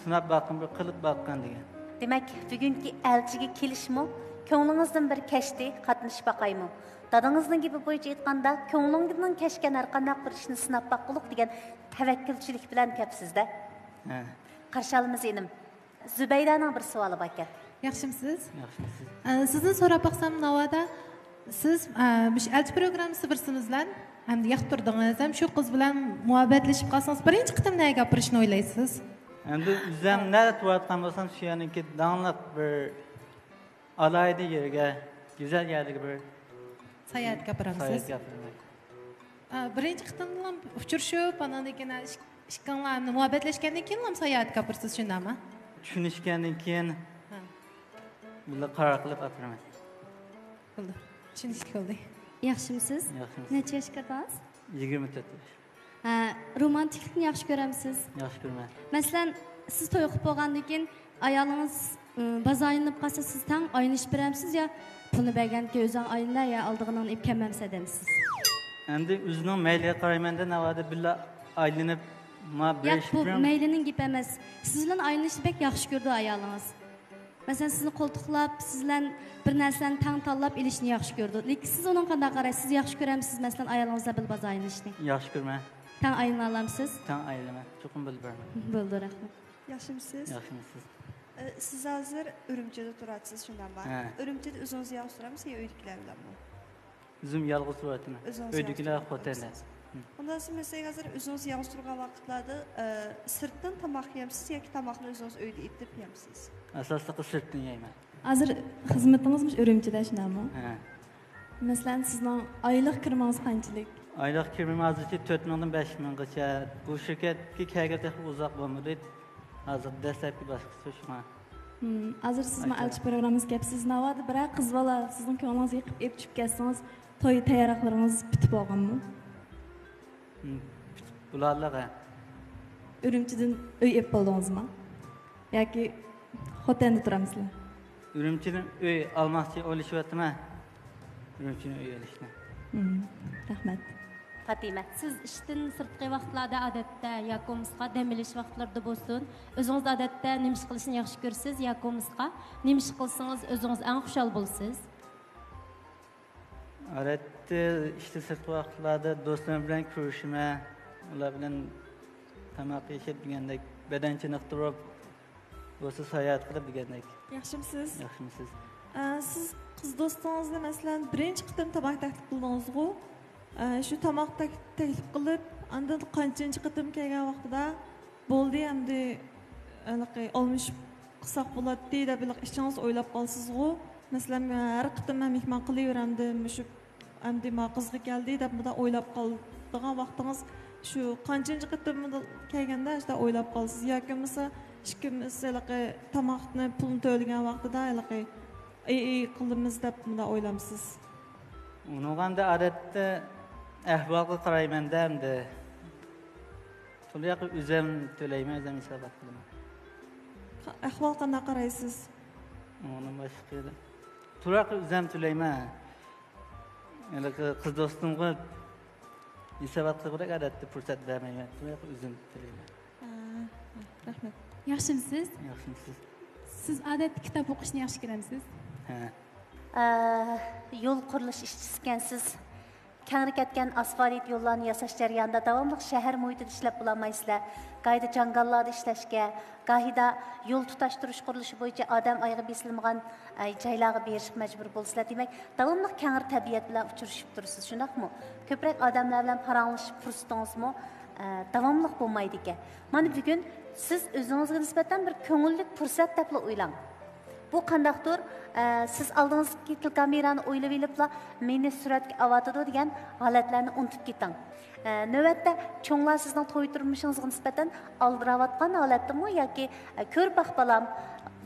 سىناپ باققىن، بىر قىلىپ باققىن دېگەن. دېمەك، بۈگۈنكى ئەلچىگە كېلىشمۇ كۆڭلىڭىزدىن بىر كەچتى، قاتنىشىپ باقايمۇ؟ دادىڭىزنىڭ گېپى بويىچە ئېيتقاندا، كۆڭلۈڭدىن كەچكەن ھەر قانداق بىر ئىشنى سىناپ باققۇلۇق دېگەن تەۋەككۈلچىلىك بىلەن كەپسىزدە. ھە. قارشى ئالىمىز ئىنىم. زۇبەيدانىڭ بىر سوئالى باركەن. ياخشىمسىز؟ ياخشىمسىز؟ ئە، سىزدىن سوراپ باقسام، ناۋادا سىز، ئە، مۇشۇ ئەلچى پروگراممىسى بىرسىمىز بىلەن ھەمدە ياقتۇردىڭىز، ھەم شۇ قىز بىلەن مۇھەببەتلىشىپ قالسىڭىز، بىرىنچى قېتىم نەگە ئاپىرىشنى ئويلايسىز؟ ئەمدى ئۆزۈم نەدە تۇرۇۋاتقان بولسام، شۇ يەرنىڭكى داڭلىق بىر ئالاھىدە يېرىگە، گۈزەل يەرلىرىگە بىر ساياھەتكە ئاپىرامسىز؟ ساياھەتكە ئاپىرىمەن. ئا، بىرىنچى قېتىمدىلا ئۇچرىشىپ، ئاناندىن كېيىن ئىك-، ئىككىڭلار مۇھەببەتلەشكەندىن كېيىنلا ساياھەتكە ئاپىرىسىز، شۇنداقمۇ؟ چۈشىنىشكەندىن كېيىن ھە. بىللە قارار قىلىپ ئاپىرىمەن. بولدى. چۈشىنىشلىك بولدى. ياخشىمسىز؟ ياخشىمسىز؟ نەچچە ياشقا كىردىڭىز؟ يىگىرمە تۆت ياش. ھە، رومانتىكلىقنى ياخشى كۆرەمسىز؟ ياخشى كۆرىمەن. مەسىلەن، سىز توي قىلىپ بولغاندىن كېيىن ئايالىڭىز، ئى، بازار ئايلىنىپ قالسا، سىز تەڭ ئايلىنىشىپ بېرەمسىز يا پۇلنى بەرگەندىن كېيىن ئۆزۈڭ ئايلىنە يا ئالىدىغىنىڭنى ئېلىپ كەلمەمسەن دەمسىز؟ ئەمدى ئۆزىنىڭ مەيلىگە قارايمەن-دە، ناۋادا بىللە ئايلىنىپ، ما ياق، بېرىش بۇ بىلەن مەيلىنىڭ گېپى ئەمەس. سىز بىلەن ئايلىنىشنى بەك ياخشى كۆرىدۇ ئايالىڭىز. مەسىلەن، سىزنى قولتۇقلاپ، سىز بىلەن بىر نەرسىلەرنى تەڭ تاللاپ ئېلىشنى ياخشى كۆرىدۇ. لېكىن سىز ئۇنىڭغا قانداق قارايسىز؟ سىز ياخشى كۆرەمسىز، مەسىلەن، ئايالىڭىز بىلەن بىللە بازار ئايلىنىشنى؟ ياخشى كۆرىمەن. تەڭ ئايلىنالامسىز؟ تەڭ ئايلىنىمەن. چوقۇم بىللە بارىمەن. بولدى، رەھمەت. ياخشىمسىز؟ ياخشىمسىز؟ ئە، سىز ھازىر ئۈرۈمچىدە تۇراتسىز، شۇنداقمۇ؟ ھە. ئۈرۈمچىدە ئۆزىڭىز يالغۇز تۇرامسىز يا ئۆيدىكىلەر بىلەنمۇ؟ ئۆزۈم يالغۇز تۇرۇۋاتىمەن. ئۆزىڭىز ئۆيدىكىلەر يالغۇز خوتەندە. تۇرۇۋاتىسىز. ئۇنداق دېسە، مەسىلەن، ھازىر ئۆزىڭىز يالغۇز تۇرغان ۋاقىتلاردا، ئە، سىرتتىن تاماق يەمسىز ياكى تاماقنى ئۆزىڭىز ئۆيدە ئېتىپ يەمسىز؟ ئاساسلىقى سىرتتىن يەيمەن. ھازىر خىزمىتىڭىز مۇشۇ ئۈرۈمچىدە، شۇنداقمۇ؟ ھە. مەسىلەن، سىزنىڭ ئايلىق كىرىمىڭىز قانچىلىك؟ ئايلىق كىرىمىم ھازىرچە تۆت مىڭدىن بەش مىڭغىچە. بۇ شىركەتكە كەلگىلى تېخى ئۇزاق بولمىدى. ھازىر دەسلەپكى باسقۇچتا شۇڭا. ھىم، ھازىر سىزمۇ ئەلچى پروگراممىسىغا كەپسىز. ناۋادا بىرەر قىز بالا سىزنىڭ كۆڭلىڭىزگە يېقىپ ئېلىپ چۈشۈپ كەتسىڭىز، توي تەييارلىقلىرىڭىز پۈتۈپ بولغانمۇ؟ ھىم، پۈتۈپ بولارلىق، ھە. ئۈرۈمچىدىن ئۆي ئېلىپ بولدىڭىزمۇ؟ ياكى خوتەندە تۇرامسىلەر؟ ئۈرۈمچىدىن ئۆي ئالماقچى، ئويلىشىۋاتىمەن. ئۈرۈمچىدىن ئۆي ئېلىشنى. رەھمەت. پاتىمە، سىز ئىشتىن سىرتقى ۋاقىتلاردا ئادەتتە ياكى بولمىسا دەم ئېلىش ۋاقىتلىرىدا بولسۇن، ئۆزىڭىز ئادەتتە نېمە ئىش قىلىشنى ياخشى كۆرىسىز ياكى بولمىسا نېمە ئىش قىلسىڭىز ئۆزىڭىز ئەڭ خۇشال بولىسىز؟ ئادەتتە ئىشتىن سىرتقى ۋاقىتلاردا دوستلىرىم بىلەن كۆرۈشىمەن، ئۇلار بىلەن تاماق يېيىپ دېگەندەك، بەدەن چېنىقتۇرۇپ، بولسا ساياھەت قىلىپ دېگەندەك. ياخشىمسىز؟ ياخشىمسىز؟ ئە، سىز قىز دوستىڭىزنى مەسىلەن بىرىنچى قېتىم تاماق تەكلىپ قىلدىڭىزغۇ؟ ئە، شۇ تاماق تەك- تەكلىپ قىلىپ ئاندىن قانچىنچى قېتىم كەلگەن ۋاقتىدا بولدى ئەمدى ھېلىقى ئالمىشىپ قىلساق بولاتتى دەپ ھېلىقى ئىچىڭىز ئويلاپ قالىسىزغۇ؟ مەسىلەن ھەر قېتىم مەن مېھمان قىلىۋېرەمدىم مۇشۇ ئەمدى ما قىزغا كەلدى دەپ مۇنداق ئويلاپ قالىدىغان ۋاقتىڭىز شۇ قانچىنچى قېتىم مۇنداق كەلگەندە شۇنداق ئويلاپ قالىسىز ياكى بولمىسا ئىككىمىز ھېلىقى تاماقنى پۇلنى تۆلىگەن ۋاقتىدا ھېلىقى ئەي ئەي قىلىمىز دەپ مۇنداق ئويلامسىز؟ ئۇنىڭغا ئەمدى ئادەتتە ئەھۋالغا قارايمەن-دە ئەمدى. تۇرۇق ئۆزۈم تۆلەيمەن، ئۆزۈم ھېسابات قىلىمەن. ئەھۋال قانداق قارايسىز؟ ئۇنىڭدىن باشقا تۇرۇق ئۆزۈم تۆلەيمەن. ھېلىقى قىز دوستۇمغا ھېسابات قىلغۇدەك ئادەتتە پۇرسەت بەرمەيمەن. تۇرۇق ئۆزۈم تۆلەيمەن. رەھمەت. ياخشىمسىز؟ ياخشىمسىز؟ سىز ئادەتتە كىتاب ئوقۇشنى ياخشى كۆرەمسىز؟ ھە. ئە، يول قۇرۇلۇش ئىشچىسىكەنسىز. كەڭرى كەتكەن ئاسفالت يوللارنى ياساش جەريانىدا داۋاملىق شەھەر مۇھىتىدا ئىشلەپ بولالمايسىلەر. گاھىدا جاڭگاللاردا ئىشلەشكە، گاھىدا يول تۇتاشتۇرۇش قۇرۇلۇشى بويىچە ئادەم ئايىغى بېسىلمىغان، ئە، جايلارغا بېرىشقا مەجبۇر بولىسىلەر. دېمەك، داۋاملىق كەڭرى تەبىئەت بىلەن ئۇچرىشىپ تۇرىسىز، شۇنداقمۇ؟ كۆپرەك ئادەملەر بىلەن پاراڭلىشىش پۇرسىتىڭىزمۇ، ئە، داۋاملىق بولمايدىكەن. مانا بۈگۈن سىز ئۆزىڭىزگە نىسبەتەن بىر كۆڭۈللۈك پۇرسەت دەپلا ئويلاڭ. بۇ قانداقتۇر، ئە، سىز ئالدىڭىزدىكى تېلېكامېرانى ئويلىۋېلىپلا مېنى سۈرەتكە ئاۋاتىدۇ دېگەن ھالەتلەرنى ئۇنتۇپ كېتىڭ. ئە، نۆۋەتتە چوڭلار سىزنىڭ توي تۇرمۇشىڭىزغا نىسبەتەن ئالدىراۋاتقان ھالەتتىمۇ ياكى، ئە، كۆر باق بالام،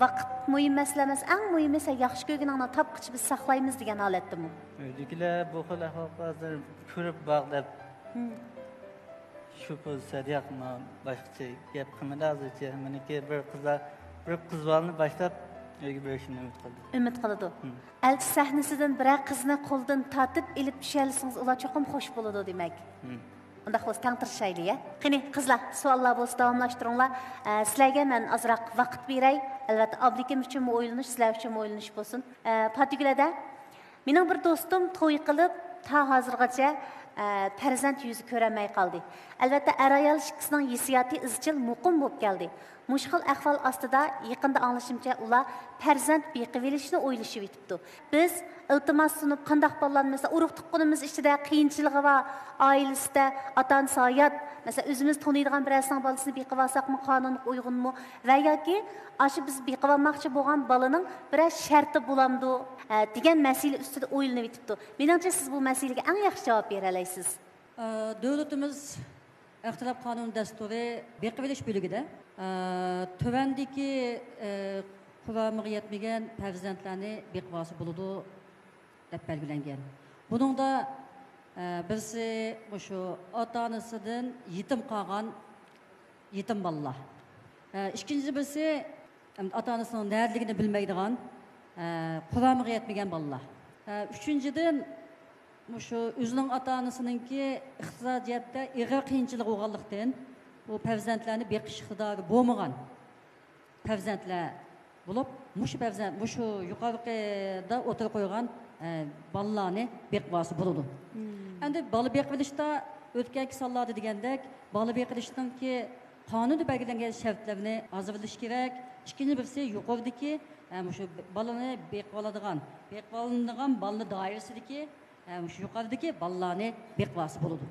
ۋاقىت مۇھىم مەسىلە ئەمەس، ئەڭ مۇھىمى سەن ياخشى كۆرگىنىڭنى تاپقىچە بىز ساقلايمىز دېگەن ھالەتتىمۇ؟ ئۆيدىكىلەر بۇ خىل ئەھۋالغا ھازىر كۆرۈپ باق دەپ شۇ پوزىتسىيەدە ياق، باشقىچە گەپ قىلمىدى ھازىرچە. مېنىڭكى بىر قىزلار، بىر قىز بالىنى باشلاپ ئۆيگە بېرىشنى ئۈمىد قىلدى. ئۈمىد قىلىدۇ. مم. ئەلچى سەھنىسىدىن بىرەر قىزنى قولىدىن تارتىپ ئېلىپ چۈشەلىسىڭىز، ئۇلار چوقۇم خوش بولىدۇ دېمەك. مم. ئۇنداق بولسا تەڭ تىرىشايلى، يە. قېنى، قىزلار، سوئاللار بولسا داۋاملاشتۇرۇڭلار. ئە، سىلەرگە مەن ئازراق ۋاقىت بېرەي. ئەلۋەتتە، ئابلىكىم ئۈچۈنمۇ ئويلىنىش، سىلەر ئۈچۈنمۇ ئويلىنىش بولسۇن. ئە، پاتىگۈل ھەدە، مېنىڭ بىر دوستۇم توي قىلىپ، تا ھازىرغىچە، ئە، پەرزەنت يۈزى كۆرەلمەي قالدى. ئەلۋەتتە، ئەر-ئايال ئىككىسىنىڭ ھېسسىياتى ئىزچىل مۇقىم بولۇپ كەلدى. مۇشۇ خىل ئەھۋال ئاستىدا، يېقىندا ئاڭلىشىمچە، ئۇلار پەرزەنت بېقىۋېلىشنى ئويلىشىۋېتىپتۇ. بىز ئىلتىماس سۇنۇپ، قانداق بالىلارنى، مەسىلەن، ئۇرۇق-تۇغقىنىمىز ئىچىدە قىيىنچىلىقى بار، ئائىلىسىدە ئاتا-ئانىسى ھايات، مەسىلەن، ئۆزىمىز تونۇيدىغان بىرەرسىنىڭ بالىسىنى بېقىۋالساقمۇ قانۇنغا ئۇيغۇنمۇ ۋە ياكى ئاشۇ بىز بېقىۋالماقچى بولغان بالىنىڭ بىرەر شەرتى بولامدۇ، ئە، دېگەن مەسىلە ئۈستىدە ئويلىنىۋېتىپتۇ. مېنىڭچە، سىز بۇ مەسىلىگە ئەڭ ياخشى جاۋاب بېرەلەيسىز. ئە، دۆلىتىمىز ئىختىلاپ قانۇن دەستۇرى بېقىۋېلىش بۆلۈكىدە، ئە، تۆۋەندىكى، ئە، قۇرامىغا يەتمىگەن پەرزەنتلەرنى بېقىۋالسا بولىدۇ، دەپ بەلگىلەنگەن. بۇنىڭدا، ئە، بىرسى مۇشۇ ئاتا-ئانىسىدىن يېتىم قالغان يېتىم بالىلار. ئە، ئىككىنچى بىرسى، ئاتا-ئانىسىنىڭ نەدىلىكىنى بىلمەيدىغان، ئە، قۇرامىغا يەتمىگەن بالىلار. ئە، ئۈچىنچىدىن، مۇشۇ ئۆزىنىڭ ئاتا-ئانىسىنىڭكى ئىقتىسادىي جەھەتتە ئېغىر قىيىنچىلىقى بولغانلىقتىن، بۇ پەرزەنتلەرنى بېقىش ئىقتىدارى بولمىغان پەرزەنتلەر بولۇپ، مۇشۇ پەرزەنت، مۇشۇ يۇقىرىقىدا ئوتتۇرىغا قويغان، ئە، بالىلارنى بېقىپ ئالسا بولىدۇ. ئەمدى بالا بېقىۋېلىشتا ئۆتكەنكى سانلاردا دېگەندەك، بالا بېقىۋېلىشنىڭكى قانۇندا بەلگىلەنگەن شەرتلەرنى ھازىرلىشى كېرەك. ئىككىنچى بىرسى يۇقىرىدىكى، ئە، مۇشۇ بالىنى بېقىۋالىدىغان، بېقىۋالىنىدىغان بالىلار دائىرىسىدىكى، ئە، مۇشۇ يۇقىرىدىكى بالىلارنى بېقىۋالسا بولىدۇ.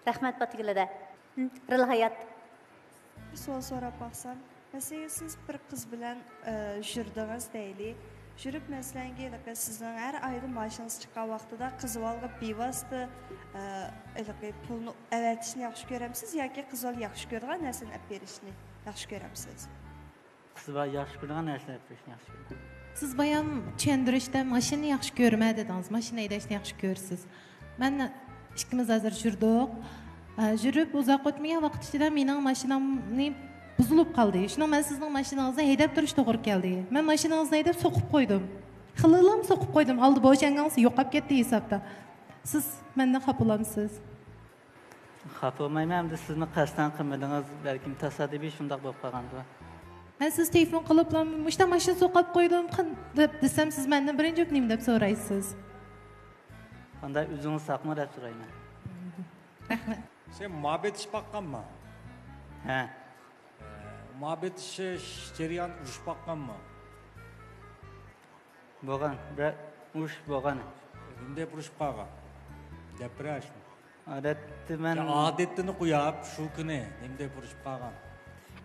رەھمەت، پاتىگۈل ھەدە. رىلھايات. بىر سوئال سوراپ باقسام، مەسىلەن، سىز بىر قىز بىلەن، ئە، يۈردىڭىز دەيلى. يۈرۈپ، مەسىلەنگە، ھېلىقى سىزنىڭ ھەر ئايدا مائاشىڭىز چىققان ۋاقتىدا قىز بالىغا بىۋاسىتە، ئە، ھېلىقى پۇلنى ئەۋەتىشنى ياخشى كۆرەمسىز ياكى قىز بالا ياخشى كۆرىدىغان نەرسىنى ئەپ بېرىشنى ياخشى كۆرەمسىز؟ قىز بالا ياخشى كۆرىدىغان نەرسىلەر ئەپ بېرىشنى ياخشى كۆرىدۇ. سىز بايام چۈشەندۈرۈشتە ماشىنا ياخشى كۆرىمەن دېدىڭىز، ماشىنا ھەيدەشنى ياخشى كۆرىسىز. مەن ئىككىمىز ھازىر يۈردۇق. ئە، يۈرۈپ ئۇزاق ئۆتمىگەن ۋاقىت ئىچىدە مېنىڭ ماشىنامنى بۇزۇلۇپ قالدى. شۇنىڭ مەن سىزنىڭ ماشىنىڭىزنى ھەيدەپ تۇرۇشقا توغرا كەلدى. مەن ماشىنىڭىزنى ھەيدەپ سوقۇپ قويدۇم. خېلىلا سوقۇپ قويدۇم. ئالدى بوشانغانسېرى يوقاپ كەتتى ھېسابتا. سىز مەندىن خاپىلامسىز؟ خاپا بولمايمەن، ئەمدى سىزمۇ قەستەن قىلمىدىڭىز، بەلكىم تاسادىپىي شۇنداق بولۇپ قالغاندۇ. مەن سىز تېلېفون قىلىپلا، مۇشۇنداق ماشىنا سوقۇپ قويدۇم، قان-، دەپ دېسەم، سىز مەندىن بىرىنچى بولۇپ نېمە دەپ سورايسىز؟ قانداق، ئۆزىڭىز ساقمۇ دەپ سورايمەن. رەھمەت. سەن مۇھەببەت ئىش باققانما؟ ھە. مۇھەببەت ئىش جەريان ئۇرۇشۇپ باققانما؟ بولغان، بىرەر ئۇرۇش بولغان. نېمە دەپ ئۇرۇشۇپ قالغان؟ دەپ بېرە شۇنى. ئادەتتە مەن يا ئادەتتىنى قوياپ، شۇ كۈنى نېمە دەپ ئۇرۇشۇپ قالغان؟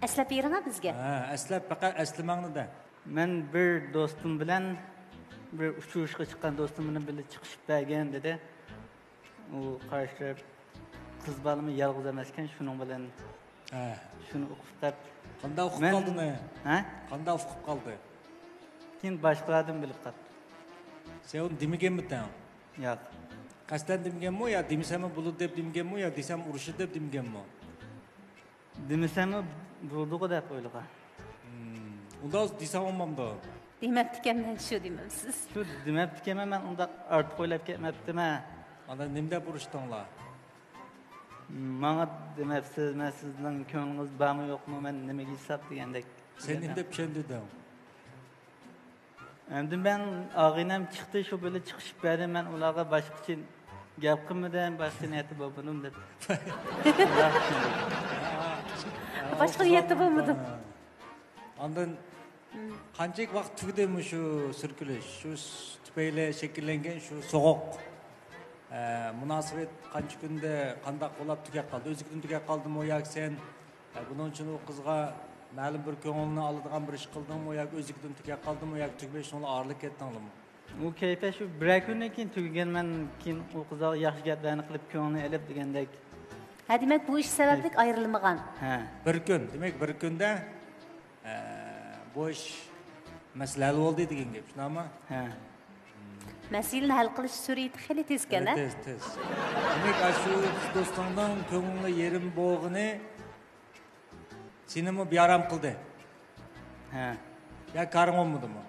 ئەسلەپ بېرىڭە بىزگە. ھە، ئەسلەپ، پەقەت ئەسلىمەڭنى دە. مەن بىر دوستۇم بىلەن بىر ئۇچۇرۇشقا چىققان دوستۇم بىلەن بىللە چىقىشىپ بەرگىن دېدى. ئۇ قارشى تەرەپ قىز بالىمۇ يالغۇز ئەمەسكەن، شۇنىڭ بىلەن ھە. شۇنى ئۇقۇپ قاپ. قانداق ئۇقۇپ مەن قالدىڭ؟ ھە؟ قانداق ئۇقۇپ قالدى؟ كېيىن باشقىلاردىن بىلىپ قاپتۇ. سەن ئۇنى دېمىگەنمىدىڭ؟ ياق. قەستەن دېمىگەنمۇ يا دېمىسەممۇ بولىدۇ دەپ دېمىگەنمۇ يا دېسەم ئۇرۇشىدۇ دەپ دېمىگەنمۇ؟ دېمىسەممۇ بولىدىغۇ دەپ ئويلىغان. ھىم. ئۇنداق دېسەڭ بولمامدۇ؟ دېمەپتىكەنمەن، شۇ دېمەمسىز. شۇ دېمەپتىكەنمەن، مەن ئۇنداق ئارتۇق ئويلاپ كەتمەپتىمەن. ئاندىن نېمە دەپ ئۇرۇشتۇڭلار؟ ماڭا دېمەپسىز، مەن سىزنىڭ كۆڭلىڭىز بارمۇ يوقمۇ، مەن نېمىگە ھېساب دېگەندەك. سەن نېمە دەپ چۈشەندۈردۈڭ؟ ئەمدى مەن ئاغىنەم چىقتى، شۇ بىللە چىقىشىپ بەردى. مەن ئۇلارغا باشقىچە گەپ قىلمىدىم، باشقا نىيەتتە بولمىدىم دەپ. باشقا نىيەتتە بولمىدىم. ئاندىن قانچىلىك ۋاقىت تۈگىدى مۇشۇ سۈركىلىش؟ شۇ تۈپەيلى شەكىللەنگەن شۇ سوغۇق، ئە، مۇناسىۋەت قانچە كۈندە قانداق بولاپ تۈگەپ قالدى؟ ئۆزلۈكىدىن تۈگەپ قالدىمۇ ياكى سەن، ئە، بۇنىڭ ئۈچۈن ئۇ قىزغا مەلۇم بىر كۆڭلىنى ئالىدىغان بىر ئىش قىلدىڭمۇ ياكى ئۆزلۈكىدىن تۈگەپ قالدىمۇ ياكى تۈگمەي شۇنىڭ ئارىلىق كەتتىڭلىمۇ؟ ئۇ كەيپىيات شۇ بىرەر كۈندىن كېيىن تۈگىگەن، مەن كېيىن ئۇ قىزغا ياخشى گەپلەرنى قىلىپ، كۆڭلىنى ئېلىپ دېگەندەك. ھە، دېمەك، بۇ ئىش سەۋەبلىك ئايرىلمىغان. ھە. بىر كۈن، دېمەك، بىر كۈندە، ئە، بۇ ئىش مەسىلە ھەل بولدى دېگەن گەپ، شۇنداقمۇ؟ ھە. مەسىلىنى ھەل قىلىش سۈرئىتى خېلى تېزكەن، ھە؟ تېز، تېز. دېمەك، ئاشۇ دوستۇڭنىڭ كۆڭلى يېرىم بولغىنى سېنىمۇ بىئارام قىلدى. ھە. يا كارىڭ بولمىدىمۇ؟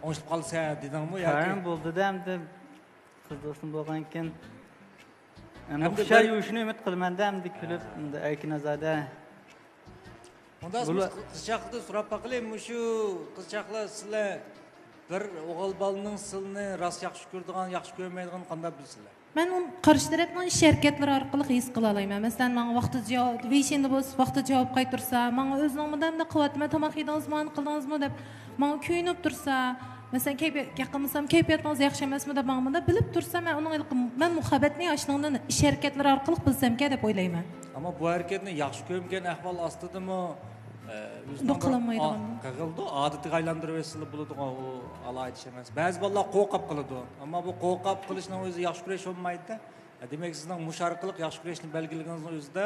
ئوڭشىلىپ قالسا دېدىڭمۇ ياكى؟ كارىم بولدى-دە، ئەمدى قىز دوستۇم بولغانكەن. ئەمدى ئەمدى خۇشال بىر يۈرۈشىنى ئۈمىد قىلىمەن-دە، ئەمدى كۈلۈپ، ھە. ئەمدى ئەركىن-ئازادە. ئۇنداق بۇلا- قىزچاقلىرىدىن سوراپ باقىلى، مۇشۇ قىزچاقلار سىلەر بىر ئوغۇل بالىنىڭ سىلىنى راست ياخشى كۆرىدىغان، ياخشى كۆرمەيدىغىنىنى قانداق بىلىسىلەر؟ مەن ئۇنى قارشى تەرەپنىڭ ئىش ھەرىكەتلىرى ئارقىلىق ھېس قىلالايمەن. مەسىلەن، ماڭا ۋاقتىدا جاۋاب، ۋېيشىندا بولسا ۋاقتىدا جاۋاب قايتۇرسا، ماڭا ئۆزىنىڭ مۇنداق مۇنداق قىلىۋاتىمەن، تاماق يېدىڭىزمۇ، ئانا قىلدىڭىزمۇ دەپ ماڭا كۆيۈنۈپ تۇرسا، مەسىلەن، كەيپىيات، گەپ قىلمىسام كەيپىياتىڭىز ياخشى ئەمەسمۇ دەپ ماڭا مۇنداق بىلىپ تۇرسا، مەن ئۇنىڭ ھېلىقى، مەن مۇھەببەتنى ئاشۇنىڭدىن ئىش ھەرىكەتلىرى ئارقىلىق بىلسەمكەن دەپ ئويلايمەن. ئەمما بۇ ھەرىكەتنى ياخشى كۆرمىگەن ئەھۋال ئاستىدىمۇ، ئە، ئۆزىنىڭ ئۇنداق بىر قىلالمايدىغان. ئا-، قىلىدۇ، ئادىتىگە ئايلاندۇرۇۋەتسىلا بولىدىغان، ئۇ ئالاھىدە ئىش ئەمەس. بەزى بالىلار قورقۇپ قىلىدۇ. ئەمما بۇ قورقۇپ قىلىشنىڭ ئۆزى ياخشى كۆرۈش بولمايدۇ. دېمەك، سىزنىڭ مۇشۇ ئارقىلىق ياخشى كۆرۈشنى بەلگىلىگىنىڭىزنىڭ ئۆزىدە،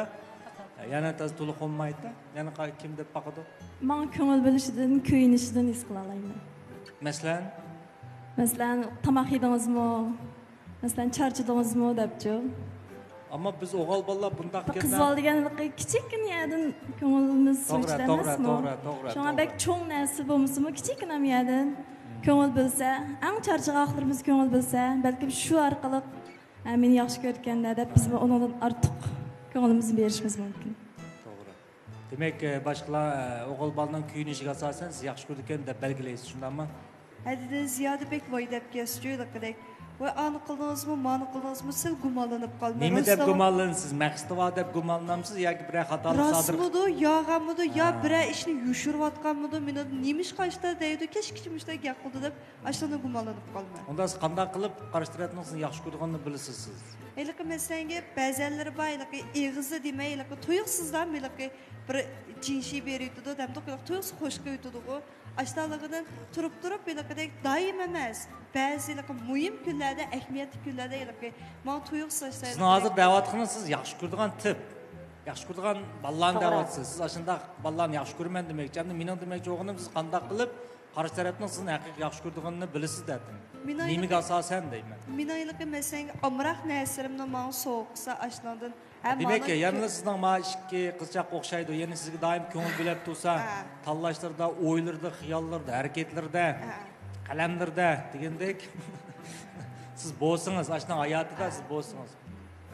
يەنە تازا تولۇق بولمايدۇ. يەنە قا-، كىم دەپ باقىدۇ؟ ماڭا كۆڭۈل بۆلۈشىدىن، كۆيۈنۈشىدىن ھېس قىلالايمەن. مەسىلەن؟ مەسىلەن، تاماق يېدىڭىزمۇ؟ مەسىلەن، چارچىدىڭىزمۇ دەپچۇ؟ ئەمما بىز ئوغۇل بالىلار بۇنداق بۇ قىز گەپلەر بالا دېگەن ھېلىقى كىچىككىنە يەردىن كۆڭلىمىز توغرا، سۆيۈشتە توغرا، ئەمەسمۇ؟ توغرا، توغرا، شۇڭا توغرا. بەك چوڭ نەرسە بولمىسىمۇ، كىچىككىنە يەردىن كۆڭۈل بۆلسە، ئەڭ چارچىغاقلىرىمىز كۆڭۈل بۆلسە، بەلكىم شۇ ئارقىلىق ھە، مېنى ياخشى كۆرىدىكەن-دە دەپ، بىزمۇ ئۇنىڭدىن ئارتۇق كۆڭلىمىزنى بېرىشىمىز مۇمكىن. توغرا. دېمەك، ئە، باشقىلار، ئە، ئوغۇل بالىنىڭ كۆيۈنۈشىگە ئاساسەن سىز ياخشى كۆرىدىكەن دەپ بەلگىلەيسىز، شۇنداقمۇ؟ ھەددىدىن زىيادە بەك ۋاي دەپ كەتسىچۇ، ھېلىقىدەك. ۋاي، ئانى قىلدىڭىزمۇ، مانى قىلدىڭىزمۇ، سەل گۇمانلىنىپ قالىمەن. نېمە دەپ گۇمانلىنىسىز؟ مەقسىتى بار دەپ گۇمانلىنامسىز ياكى بىرەر خاتالىق سادىر، راستمىدۇ، يالغانمىدۇ، يا ھە. بىرەر ئىشنى يوشۇرۇۋاتقانمىدۇ؟ مېنى نېمىشقا ئاشتا دەيدۇ، كەچكىچە مۇشتا گەپ قىلدى دەپ، ئاشۇندىن گۇمانلىنىپ قالىمەن. ئۇندا سىز قانداق قىلىپ قارشى تەرەپنىڭ سىزنى ياخشى كۆرىدىغىنىنى بىلىسىز سىز؟ ھېلىقى مەسىلەنگە بەزەنلىرى بار، ھېلىقى ئېغىزدا دېمەي، ھېلىقى تۇيۇقسىزلا ھېلىقى بىر جىنشى بېرىۋېتىدۇ، دەمدۇق ھېلىقى تۇيۇقسىز خوش قىلىۋېتىدىغۇ. ئاشۇنداقلىقىدىن تۇرۇپ تۇرۇپ ھېلىقىدەك دائىم ئەمەس، بەزى ھېلىقى مۇھىم كۈنلەردە، ئەھمىيەتلىك كۈنلەردە ھېلىقى ماڭا تۇيۇقسىز ئاشتا سىزنىڭ ھېلىقى ھازىر دەۋاتقىنىڭىز سىز ياخشى كۆرىدىغان تىپ، ياخشى كۆرىدىغان بالىلارنى توغرا. دەۋاتىسىز. سىز ئاشۇنداق بالىلارنى ياخشى كۆرىمەن دېمەكچى. ئەمدى مېنىڭ دېمەكچى بولغىنىم، سىز قانداق قىلىپ قارشى تەرەپنىڭ سىزنى ھەقىقىي ياخشى كۆرىدىغىنىنى بىلىسىز دەتىم. نېمىگە ئاساسەن دەيمەن. مېنىڭ ھېلىقى مەسىلەنگە ئامراق نەرسىلىرىمنى ماڭا سوۋغا قىلسا، ئاشۇنىڭدىن ھە، دېمەك، مانا يەنىلا سىزنىڭ ما ئىككى قىزچاققا ئوخشايدۇ، يەنە سىزگە دائىم كۆڭۈل بۆلەپ تۇرسا، ھە، تاللاشلىرىدا، ئويلىرىدا، خىياللىرىدا، ھەرىكەتلىرىدە، ھە، قەلەملىرىدە دېگەندەك، سىز بولسىڭىز، ئاشۇنداق ھاياتىدا سىز بولسىڭىز.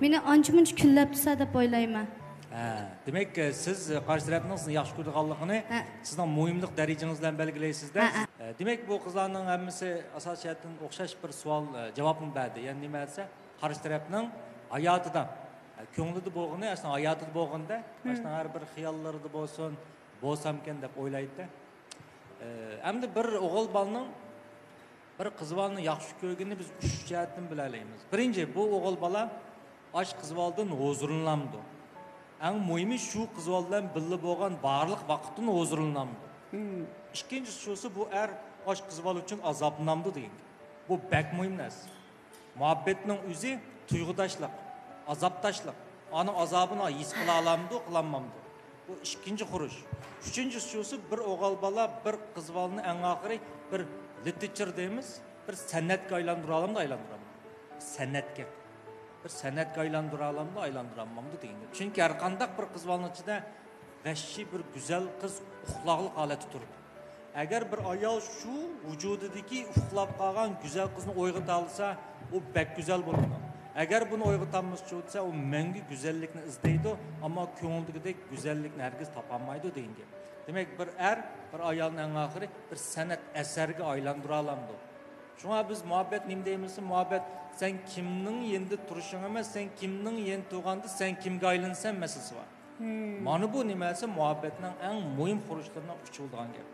مېنى ئانچە-مۇنچە كۈنلەپ تۇرسا دەپ ئويلايمەن. ھە، دېمەك، سىز قارشى تەرەپنىڭ سىزنى ياخشى كۆرىدىغانلىقىنى، ھە، سىزنىڭ مۇھىملىق دەرىجىڭىز بىلەن بەلگىلەيسىز-دە. ھە، ھە. ئە، دېمەك، بۇ قىزلارنىڭ ھەممىسى ئاساسىي جەھەتتىن ئوخشاش بىر سوئال، ئە، جاۋابنى بەردى. يەنى نېمە دېسە، قارشى تەرەپنىڭ ھاياتىدا، ئە، كۆڭلىدە بولغىنى، ئاشۇ ھاياتىدا بولغىنىدە، مم، ئاشۇ ھەر بىر خىياللىرىدا بولسۇن، بولسامكەن دەپ ئويلايدۇ-دە. ئە، ئەمدى بىر ئوغۇل بالىنىڭ بىر قىز بالىنى ياخشى كۆرگىنىنى بىز ئۈچ جەھەتتىن بىلەلەيمىز. بىرىنچى، بۇ ئوغۇل بالا ئاش قىز بالىدىن ھۇزۇرلىنامدۇ؟ ئەڭ مۇھىمى، شۇ قىز بالا بىلەن بىللە بولغان بارلىق ۋاقىتتىن ھۇزۇرلىنامدۇ؟ مم. ئىككىنچىسى شۇسى، بۇ ئەر ئاش قىز بالا ئۈچۈن ئازابلىنامدۇ دېگەن گەپ. بۇ بەك مۇھىم نەرسە. مۇھەببەتنىڭ ئۆزى تۇيغۇداشلىق، ئازابداشلىق. ئانىڭ ئازابىنى ھېس قىلالامدۇ، قىلالمامدۇ؟ بۇ ئىككىنچى خۇرۇچ. ئۈچىنچىسى شۇسى، بىر ئوغۇل بالا بىر قىز بالىنى ئەڭ ئاخىرى بىر لىتېراتور دەيمىز، بىر سەنئەتكە ئايلاندۇرالامدۇ، ئايلاندۇرالمامدۇ؟ سەنئەتكە. بىر سەنئەتكە ئايلاندۇرالامدۇ، ئايلاندۇرالمامدۇ دېگەن گەپ. چۈنكى ھەر قانداق بىر قىز بالىنىڭ ئىچىدە ۋەھشىي بىر گۈزەل قىز ئۇخلاقلىق ھالەتتە تۇرىدۇ. ئەگەر بىر ئايال شۇ ۋۇجۇدىدىكى ئۇخلاپ قالغان گۈزەل قىزنى ئويغىتالىسا، ئۇ بەك گۈزەل بولىدۇ. ئەگەر بۇنى ئويغىتالمىسا، ئۇ مەڭگۈ گۈزەللىكنى ئىزدەيدۇ، ئەمما كۆڭلىدىكىدەك گۈزەللىكنى ھەرگىز تاپالمايدۇ دېگەن گەپ. دېمەك، بىر ئەر بىر ئايالنى ئەڭ ئاخىرى بىر سەنئەت ئەسەرگە ئايلاندۇرالامدۇ؟ شۇڭا بىز مۇھەببەت نېمە دەيمىز؟ مۇھەببەت، سەن كىمنىڭ يېنىدا تۇرۇشۇڭ ئەمەس، سەن كىمنىڭ يېنىدا تۇرغاندا سەن كىمگە ئايلىنىسەن مەسىلىسى بار. مم. مانا بۇ نېمە دېسە، مۇھەببەتنىڭ ئەڭ مۇھىم خۇرۇچلىرىنىڭ ئۈچى بولىدىغان گەپ.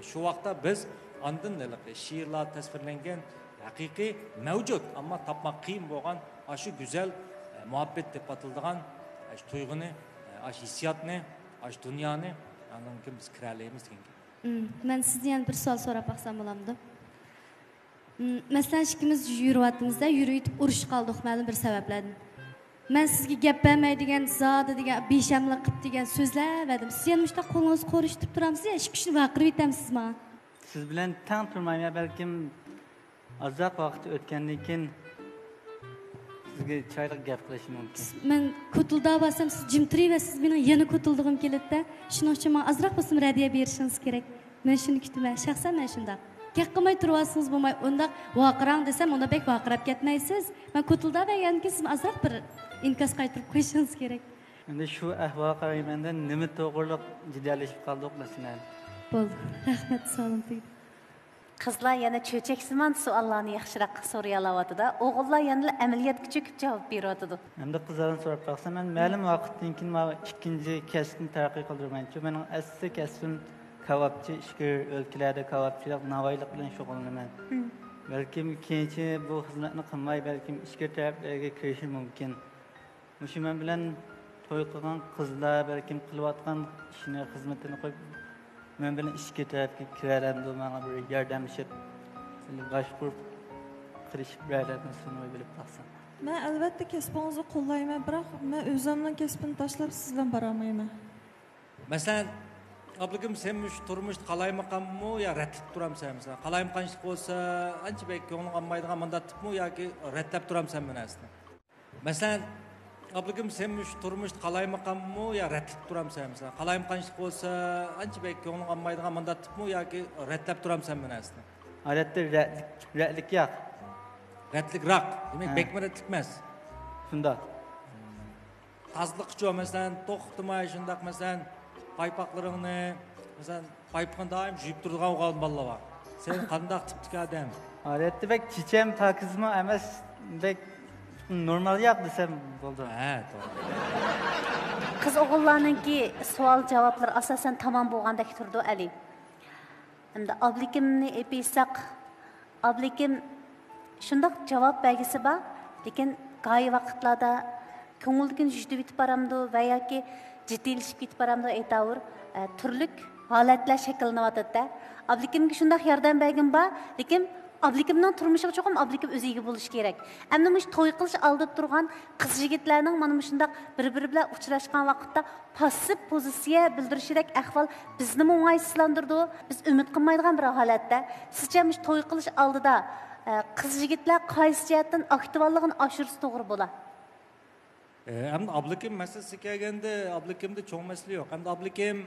شۇ ۋاقىتتا بىز ئاندىن ھېلىقى شېئىرلاردا تەسۋىرلەنگەن ھەقىقىي مەۋجۇت، ئەمما تاپماق قىيىن بولغان ئاشۇ گۈزەل، ئە، مۇھەببەت دەپ ئاتىلىدىغان ئاشۇ تۇيغۇنى، ئە، ئاشۇ ھېسسىياتنى، ئاشۇ دۇنيانى ئاندىن كېيىن بىز كىرەلەيمىز دېگەن گەپ. مم، مەن سىزدىن يەنە بىر سوئال سوراپ باقسام بولامدۇ؟ مم، مەسىلەن، ئىككىمىز يۈرۈۋاتىمىز-دە، يۈرۈۋېتىپ ئۇرۇشۇپ قالدۇق مەلۇم بىر سەۋەبلەردىن. مەن سىزگە گەپ بەرمەي دېگەن، زادى دېگەن، بىشەملىق قىپ دېگەن سۆزلەۋەردىم. سىز يەنە مۇشۇنداق قولىڭىزنى قورۇشتۇرۇپ تۇرامسىز يا ئىككى كۈچنى ۋارقىرىۋېتەمسىز ماڭا؟ سىز بىلەن تەڭ تۇرمايمەن، بەلكىم ئازراق ۋاقىت ئۆتكەندىن كېيىن سىزگە چىرايلىق گەپ قىلىشىم مۇمكىن. مەن كوتۇلداۋاتسام، سىز جىم تۇرۇۋەرسىز، مېنىڭ يەنە كوتۇلدىغۇم كېلىدىدە. شۇنىڭ ئۈچۈن ماڭا ئازراق بولسىمۇ رەددىيە بېرىشىڭىز كېرەك. مەن شۇنى كۈتىمەن. شەخسەن مەن شۇنداق. گەپ قىلماي تۇرۇۋالسىڭىز بولماي، ئۇنداق ۋارقىراڭ دېسەم، ئۇنداق بەك ۋارقىراپ كەتمەيسىز. مەن كوتۇلداۋەرگەندىن كېيىن سىزمۇ ئازراق بىر ئىنكاس قايتۇرۇپ قويۇشىڭىز كېرەك. ئەمدى شۇ ئەھۋال قارايمەندە نېمە توغرىلىق جېدەللىشىپ قالدۇق مەسىلەن؟ بولدى. رەھمەت، سالام تۈگىدى. قىزلار يەنە چۆچەكسىمان سوئاللارنى ياخشىراق سورىيالاۋاتىدۇ. ئوغۇللار يەنىلا ئەمەلىيەتكە چۆكۈپ جاۋاب بېرىۋاتىدۇ. ئەمدى قىزلاردىن سوراپ باقسام، مەن مەلۇم ۋاقىتتىن كېيىن ماۋۇ ئىككىنچى كەسىپنى تەرەققىي قىلدۇرمايمەنچۇ. مېنىڭ ئەسلى كەسپىم كاۋاپچى، ئىچكىرى ئۆلكىلەردە كاۋاپچىلىق، ناۋايلىق بىلەن شۇغۇللىنىمەن. مم. بەلكىم كېيىنچە بۇ خىزمەتنى قىلماي، بەلكىم ئىچكىرى تەرەپلەرگە كىرىشىم مۇمكىن. مۇشۇ مەن بىلەن توي قىلغان قىزلار بەلكىم قىلىۋاتقان ئىشىنى، خىزمىتىنى قويۇپ، مەن بىلەن ئىچكىرى تەرەپكە كىرەلەمدۇ، ماڭا بىر ياردەملىشىپ، باشقۇرۇپ، قىلىشىپ بېرەلەمدۇ، شۇنى بىلىپ باقسام. مەن ئەلۋەتتە كەسپىڭىزنى قوللايمەن، بىراق مەن ئۆزۈمنىڭ كەسپىنى تاشلاپ سىز بىلەن بارالمايمەن. مەسىلەن، ئابلىكىم، سەن مۇشۇ تۇرمۇشتا قالايمىقانمۇ يا رەتلىك تۇرامسەن؟ مەسىلەن، قالايمىقانچىلىق بولسا، ئانچە بەك كۆڭلۈڭ ئالمايدىغان مۇنداق تىپمۇ ياكى رەتلەپ تۇرامسەن بۇ نەرسىنى؟ مەسىلەن، ئابلىكىم، سەن مۇشۇ تۇرمۇشتا قالايمىقانمۇ يا رەتلىك تۇرامسەن؟ مەسىلەن، قالايمىقانچىلىق بولسا، ئانچە بەك كۆڭلۈڭ ئالمايدىغان مۇنداق تىپمۇ ياكى رەتلەپ تۇرامسەن بۇ نەرسىنى؟ ئادەتتە رەتلىك، رەتلىك ياق. رەتلىكراق، دېمەك، ھە، بەكمۇ رەتلىك ئەمەس. شۇنداق. تازىلىققىچۇ، مەسىلەن، توختىماي شۇنداق، مەسىلەن، پايپاقلىرىڭنى، مەسىلەن، پايپىقىنى دائىم يۇيۇپ تۇرىدىغان ئوغۇل بالىلار بار. سەن قانداق تىپتىكى ئادەم؟ ئادەتتە بەك چېچەم پاكىزمۇ ئەمەس، بەك نورمال ياق دېسەم بولىدۇ. ھە، توغرا. قىز ئوغۇللارنىڭكى سوئال جاۋابلىرى ئاساسەن تامام بولغاندەك تۇرىدۇ، ئەلى. ئەمدى ئابلىكىمنى ئېپىساق، ئابلىكىم شۇنداق جاۋاب بەرگۈسى بار، لېكىن گاھى ۋاقىتلاردا كۆڭۈلدىكىنى يۈدۈۋېتىپ بارامدۇ ۋە ياكى جىددىيلىشىپ كېتىپ بارامدۇ، ئېيتاۋۇر، ئە، تۈرلۈك ھالەتلەر شەكىللىنىۋاتىدۇ-دە. ئابلىكىمگە شۇنداق ياردەم بەرگۈم بار، لېكىن ئابلىكىمنىڭ تۇرمۇشىغا چوقۇم ئابلىكىم ئۆزى ئىگە بولۇشى كېرەك. ئەمدى مۇشۇ توي قىلىش ئالدىدا تۇرغان قىز يىگىتلەرنىڭ مانا مۇشۇنداق بىر-بىرى بىلەن ئۇچراشقان ۋاقىتتا پاسسىپ پوزىتسىيە بىلدۈرۈشىدەك ئەھۋال بىزنىمۇ ئوڭايسىزلاندۇرىدۇ. بىز ئۈمىد قىلمايدىغان بىر ھالەتتە. سىزچە مۇشۇ توي قىلىش ئالدىدا، ئە، قىز يىگىتلەر قايسى جەھەتتىن ئاكتىۋاللىقىنى ئاشۇرسا توغرا بولا؟ ئەمدى ئابلىكىم مەسىلىسىگە كەلگەندە، ئابلىكىمدە چوڭ مەسىلە يوق. ئەمدى ئابلىكىم،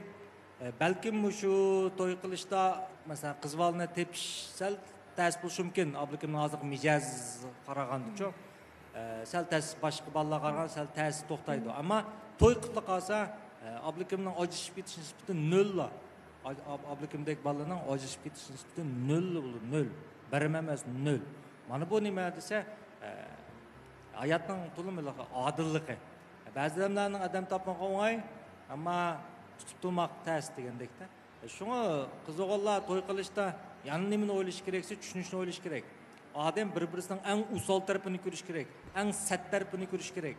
ئە، بەلكىم مۇشۇ توي قىلىشتا، مەسىلەن، قىز بالىنى تېپىش سەل تەس بولۇشى مۇمكىن. ئابلىكىمنىڭ ھازىرقى مىجەزىگە قارىغاندىچۇ، ئە، سەل تەس، باشقا بالىلارغا قارىغاندا سەل تەس توختايدۇ. ئەمما توي قىلىپ قالسا، ئە، ئابلىكىمنىڭ ئاجرىشىپ كېتىش نىسبىتى نۆللا. ئاب-، ئاب-، ئابلىكىمدەك بالىنىڭ ئاجرىشىپ كېتىش نىسبىتى نۆللا بولىدۇ، نۆل. بىرمۇ ئەمەس، نۆل. مانا بۇ نېمە دېسە، ئە، ھاياتنىڭ تولىمۇ ئادىللىقى. بەزى ئادەملەرنىڭ ئادەم تاپمىقى ئوڭاي، ئەمما تۇتۇپ تۇرماق تەس دېگەندەكتە. شۇڭا قىز ئوغۇللار توي قىلىشتا يەنە نېمىنى ئويلىشى كېرەك دېسە، چۈشىنىشنى ئويلىشى كېرەك. ئادەم بىر-بىرسىنىڭ ئەڭ ئوسال تەرىپىنى كۆرۈشى كېرەك، ئەڭ سەت تەرىپىنى كۆرۈشى كېرەك.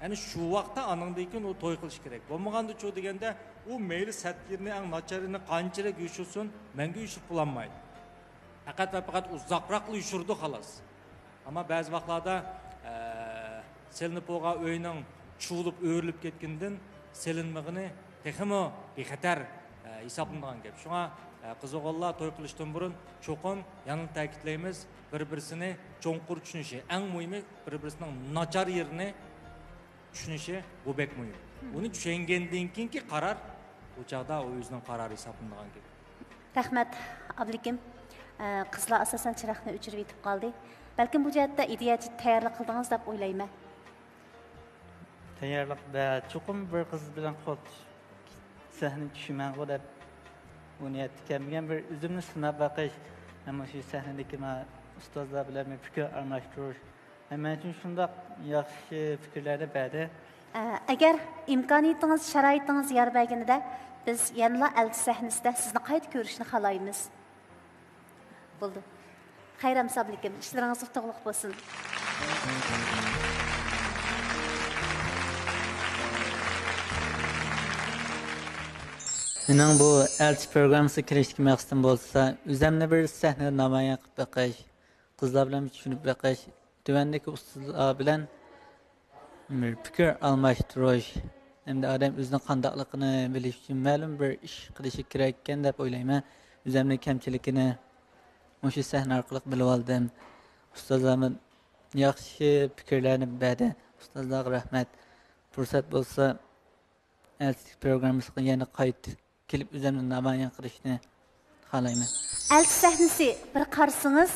ئەنە شۇ ۋاقىتتا ئانىڭدىن كېيىن ئۇ توي قىلىشى كېرەك. بولمىغاندىچۇ دېگەندە، ئۇ مەيلى سەت يېرىنى، ئەڭ ناچار يېرىنى قانچىلىك يوشۇرسۇن، مەڭگۈ يوشۇرۇپ بولالمايدۇ. پەقەت ۋە پەقەت ئۇزاقراقلا يوشۇرىدۇ، خالاس. ئەمما بەزى ۋاقىتلاردا، ئە، سېلىنىپ بولغان ئۆينىڭ چۇۋۇلۇپ ئۆرۈلۈپ كەتكىنىدىن سېلىنمىغىنى تېخىمۇ بىخەتەر، ئە، ھېسابلىنىدىغان گەپ. شۇڭا، ئە، قىز ئوغۇللار توي قىلىشتىن بۇرۇن چوقۇم يەنىلا تەكىتلەيمىز، بىر-بىرسىنى چوڭقۇر چۈشىنىشى، ئەڭ مۇھىمى بىر-بىرسىنىڭ ناچار يېرىنى چۈشىنىشى، بۇ بەك مۇھىم. ئۇنى چۈشەنگەندىن كېيىنكى قارار ئۇ چاغدا ئۇ ئۆزىنىڭ قارارى ھېسابلىنىدىغان گەپ. رەھمەت، ئابلىكىم. ئە، قىزلار ئاساسەن چىراغنى ئۆچۈرۈۋېتىپ قالدى. بەلكىم بۇ جەھەتتە ئىدىيەچى تەييارلىق قىلدىڭىز دەپ ئويلايمەن. تەييارلىق بە-، چوقۇم بىر قىز بىلەن قول تۇتۇش، سەھنە چۈشىمەنغۇ دەپ بۇ نىيەتتە كەلمىگەن، بىر ئۆزۈمنى سىناپ بېقىش، ھەم شۇ سەھنىدىكى ما-، ئۇستازلار بىلەن بىر پىكىر ئالماشتۇرۇش، ھەم مەن ئۈچۈن شۇنداق ياخشى پىكىرلەرنى بەردى. ئە، ئەگەر ئىمكانىيىتىڭىز، شارائىتىڭىز يار بەرگىنىدە، بىز يەنىلا ئەلچى سەھنىسىدە سىزنى قايتا كۆرۈشنى خالايمىز. بولدى. خەير ئەمىسە ئابلىكىم، ئىشلىرىڭىز ئۇتۇقلۇق بولسۇن. مېنىڭ بۇ ئەلچى پروگراممىسىغا كىرىشتىكى مەقسىتىم بولسا، ئۆزۈمنى بىر سەھنىدە نامايان قىلىپ بېقىش، قىزلار بىلەن چۈشىنىپ بېقىش، تۆۋەندىكى ئۇستازلار بىلەن بىر پىكىر ئالماشتۇرۇش ھەمدە ئادەم ئۆزىنىڭ قانداقلىقىنى بىلىش ئۈچۈن مەلۇم بىر ئىش قىلىشى كېرەككەن دەپ ئويلايمەن. ئۆزۈمنىڭ كەمچىلىكىنى مۇشۇ سەھنە ئارقىلىق بىلىۋالدىم. ئۇستازلارمۇ ياخشى پىكىرلەرنى بەردى. ئۇستازلارغا رەھمەت. پۇرسەت بولسا، ئەلچىلىك پروگراممىسىغا يەنە قايتىپ كېلىپ، ئۆزۈمنى نامايان قىلىشنى خالايمەن. ئەلچى سەھنىسى، بىر قارىسىڭىز،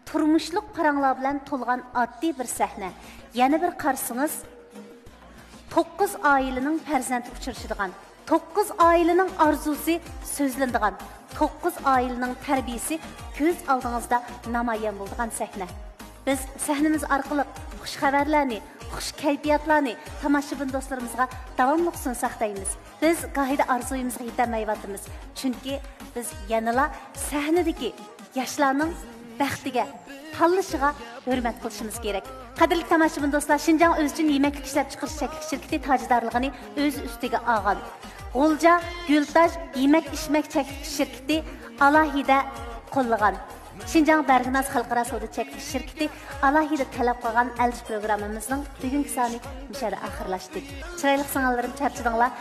تۇرمۇشلۇق پاراڭلار بىلەن تولغان ئاددىي بىر سەھنە. يەنە بىر قارىسىڭىز، توققۇز ئائىلىنىڭ پەرزەنتى ئۇچرىشىدىغان، توققۇز ئائىلىنىڭ ئارزۇسى سۆزلىنىدىغان، توققۇز ئائىلىنىڭ تەربىيىسى كۆز ئالدىڭىزدا نامايان بولىدىغان سەھنە. بىز سەھنىمىز ئارقىلىق خۇش خەۋەرلەرنى، خۇش كەيپىياتلارنى تاماشىبىن دوستلىرىمىزغا داۋاملىق سۇنساق دەيمىز. بىز گاھىدا ئارزۇيىمىزغا يېتەلمەيۋاتىمىز. چۈنكى بىز يەنىلا سەھنىدىكى ياشلارنىڭ بەختىگە، تاللىشىغا ھۆرمەت قىلىشىمىز كېرەك. قەدىرلىك تاماشىبىن دوستلار، شىنجاڭ ئۆزى ئۈچۈن يېمەكلىك ئىشلەپچىقىرىش چەكلىك شىركىتى تاجدارلىقىنى ئۆز ئۈستىگە ئالغان. غۇلجا گۈلتاج يېمەك ئىچمەك چەكلىك شىركىتى ئالاھىدە قوللىغان. شىنجاڭ بەرگىناز خەلقئارا سودا چەكلىك شىركىتى ئالاھىدە تەلەپ قىلغان ئەلچى پروگراممىمىزنىڭ بۈگۈنكى سانى مۇشۇ يەردە ئاخىرلاشتى. چىرايلىق سىڭىللىرىم، چارچىدىڭلار.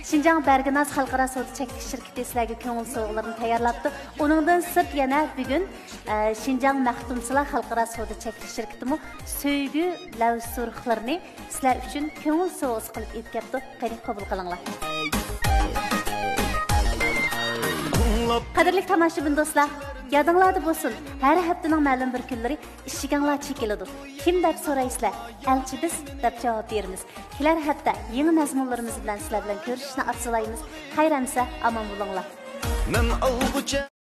شىنجاڭ بەرگىناز خەلقئارا سودا چەكلىك شىركىتى سىلەرگە كۆڭۈل سوۋغىلىرىنى تەييارلاپتۇ. ئۇنىڭدىن سىرت يەنە بۈگۈن، ئە، شىنجاڭ مەختۇمسۇلا خەلقئارا سودا چەكلىك شىركىتىمۇ سۆيگۈ لەۋ سۇرۇخلىرىنى سىلەر ئۈچۈن كۆڭۈل سوۋغىسى قىلىپ ئېلىپ كەپتۇ. قېنى، قوبۇل قىلىڭلار. قەدىرلىك تاماشىبىن دوستلار، يادىڭلاردا بولسۇن، ھەر ھەپتىنىڭ مەلۇم بىر كۈنلىرى ئىشىكىڭلار چېكىلىدۇ. كىم دەپ سورايسىلەر؟ ئەلچى بىز دەپ جاۋاب بېرىمىز. كېلەر ھەپتە يېڭى مەزمۇنلىرىمىز بىلەن سىلەر بىلەن كۆرۈشۈشنى ئارزۇلايمىز. خەير ئەمىسە، ئامان بولۇڭلار. مەن ئالغۇچە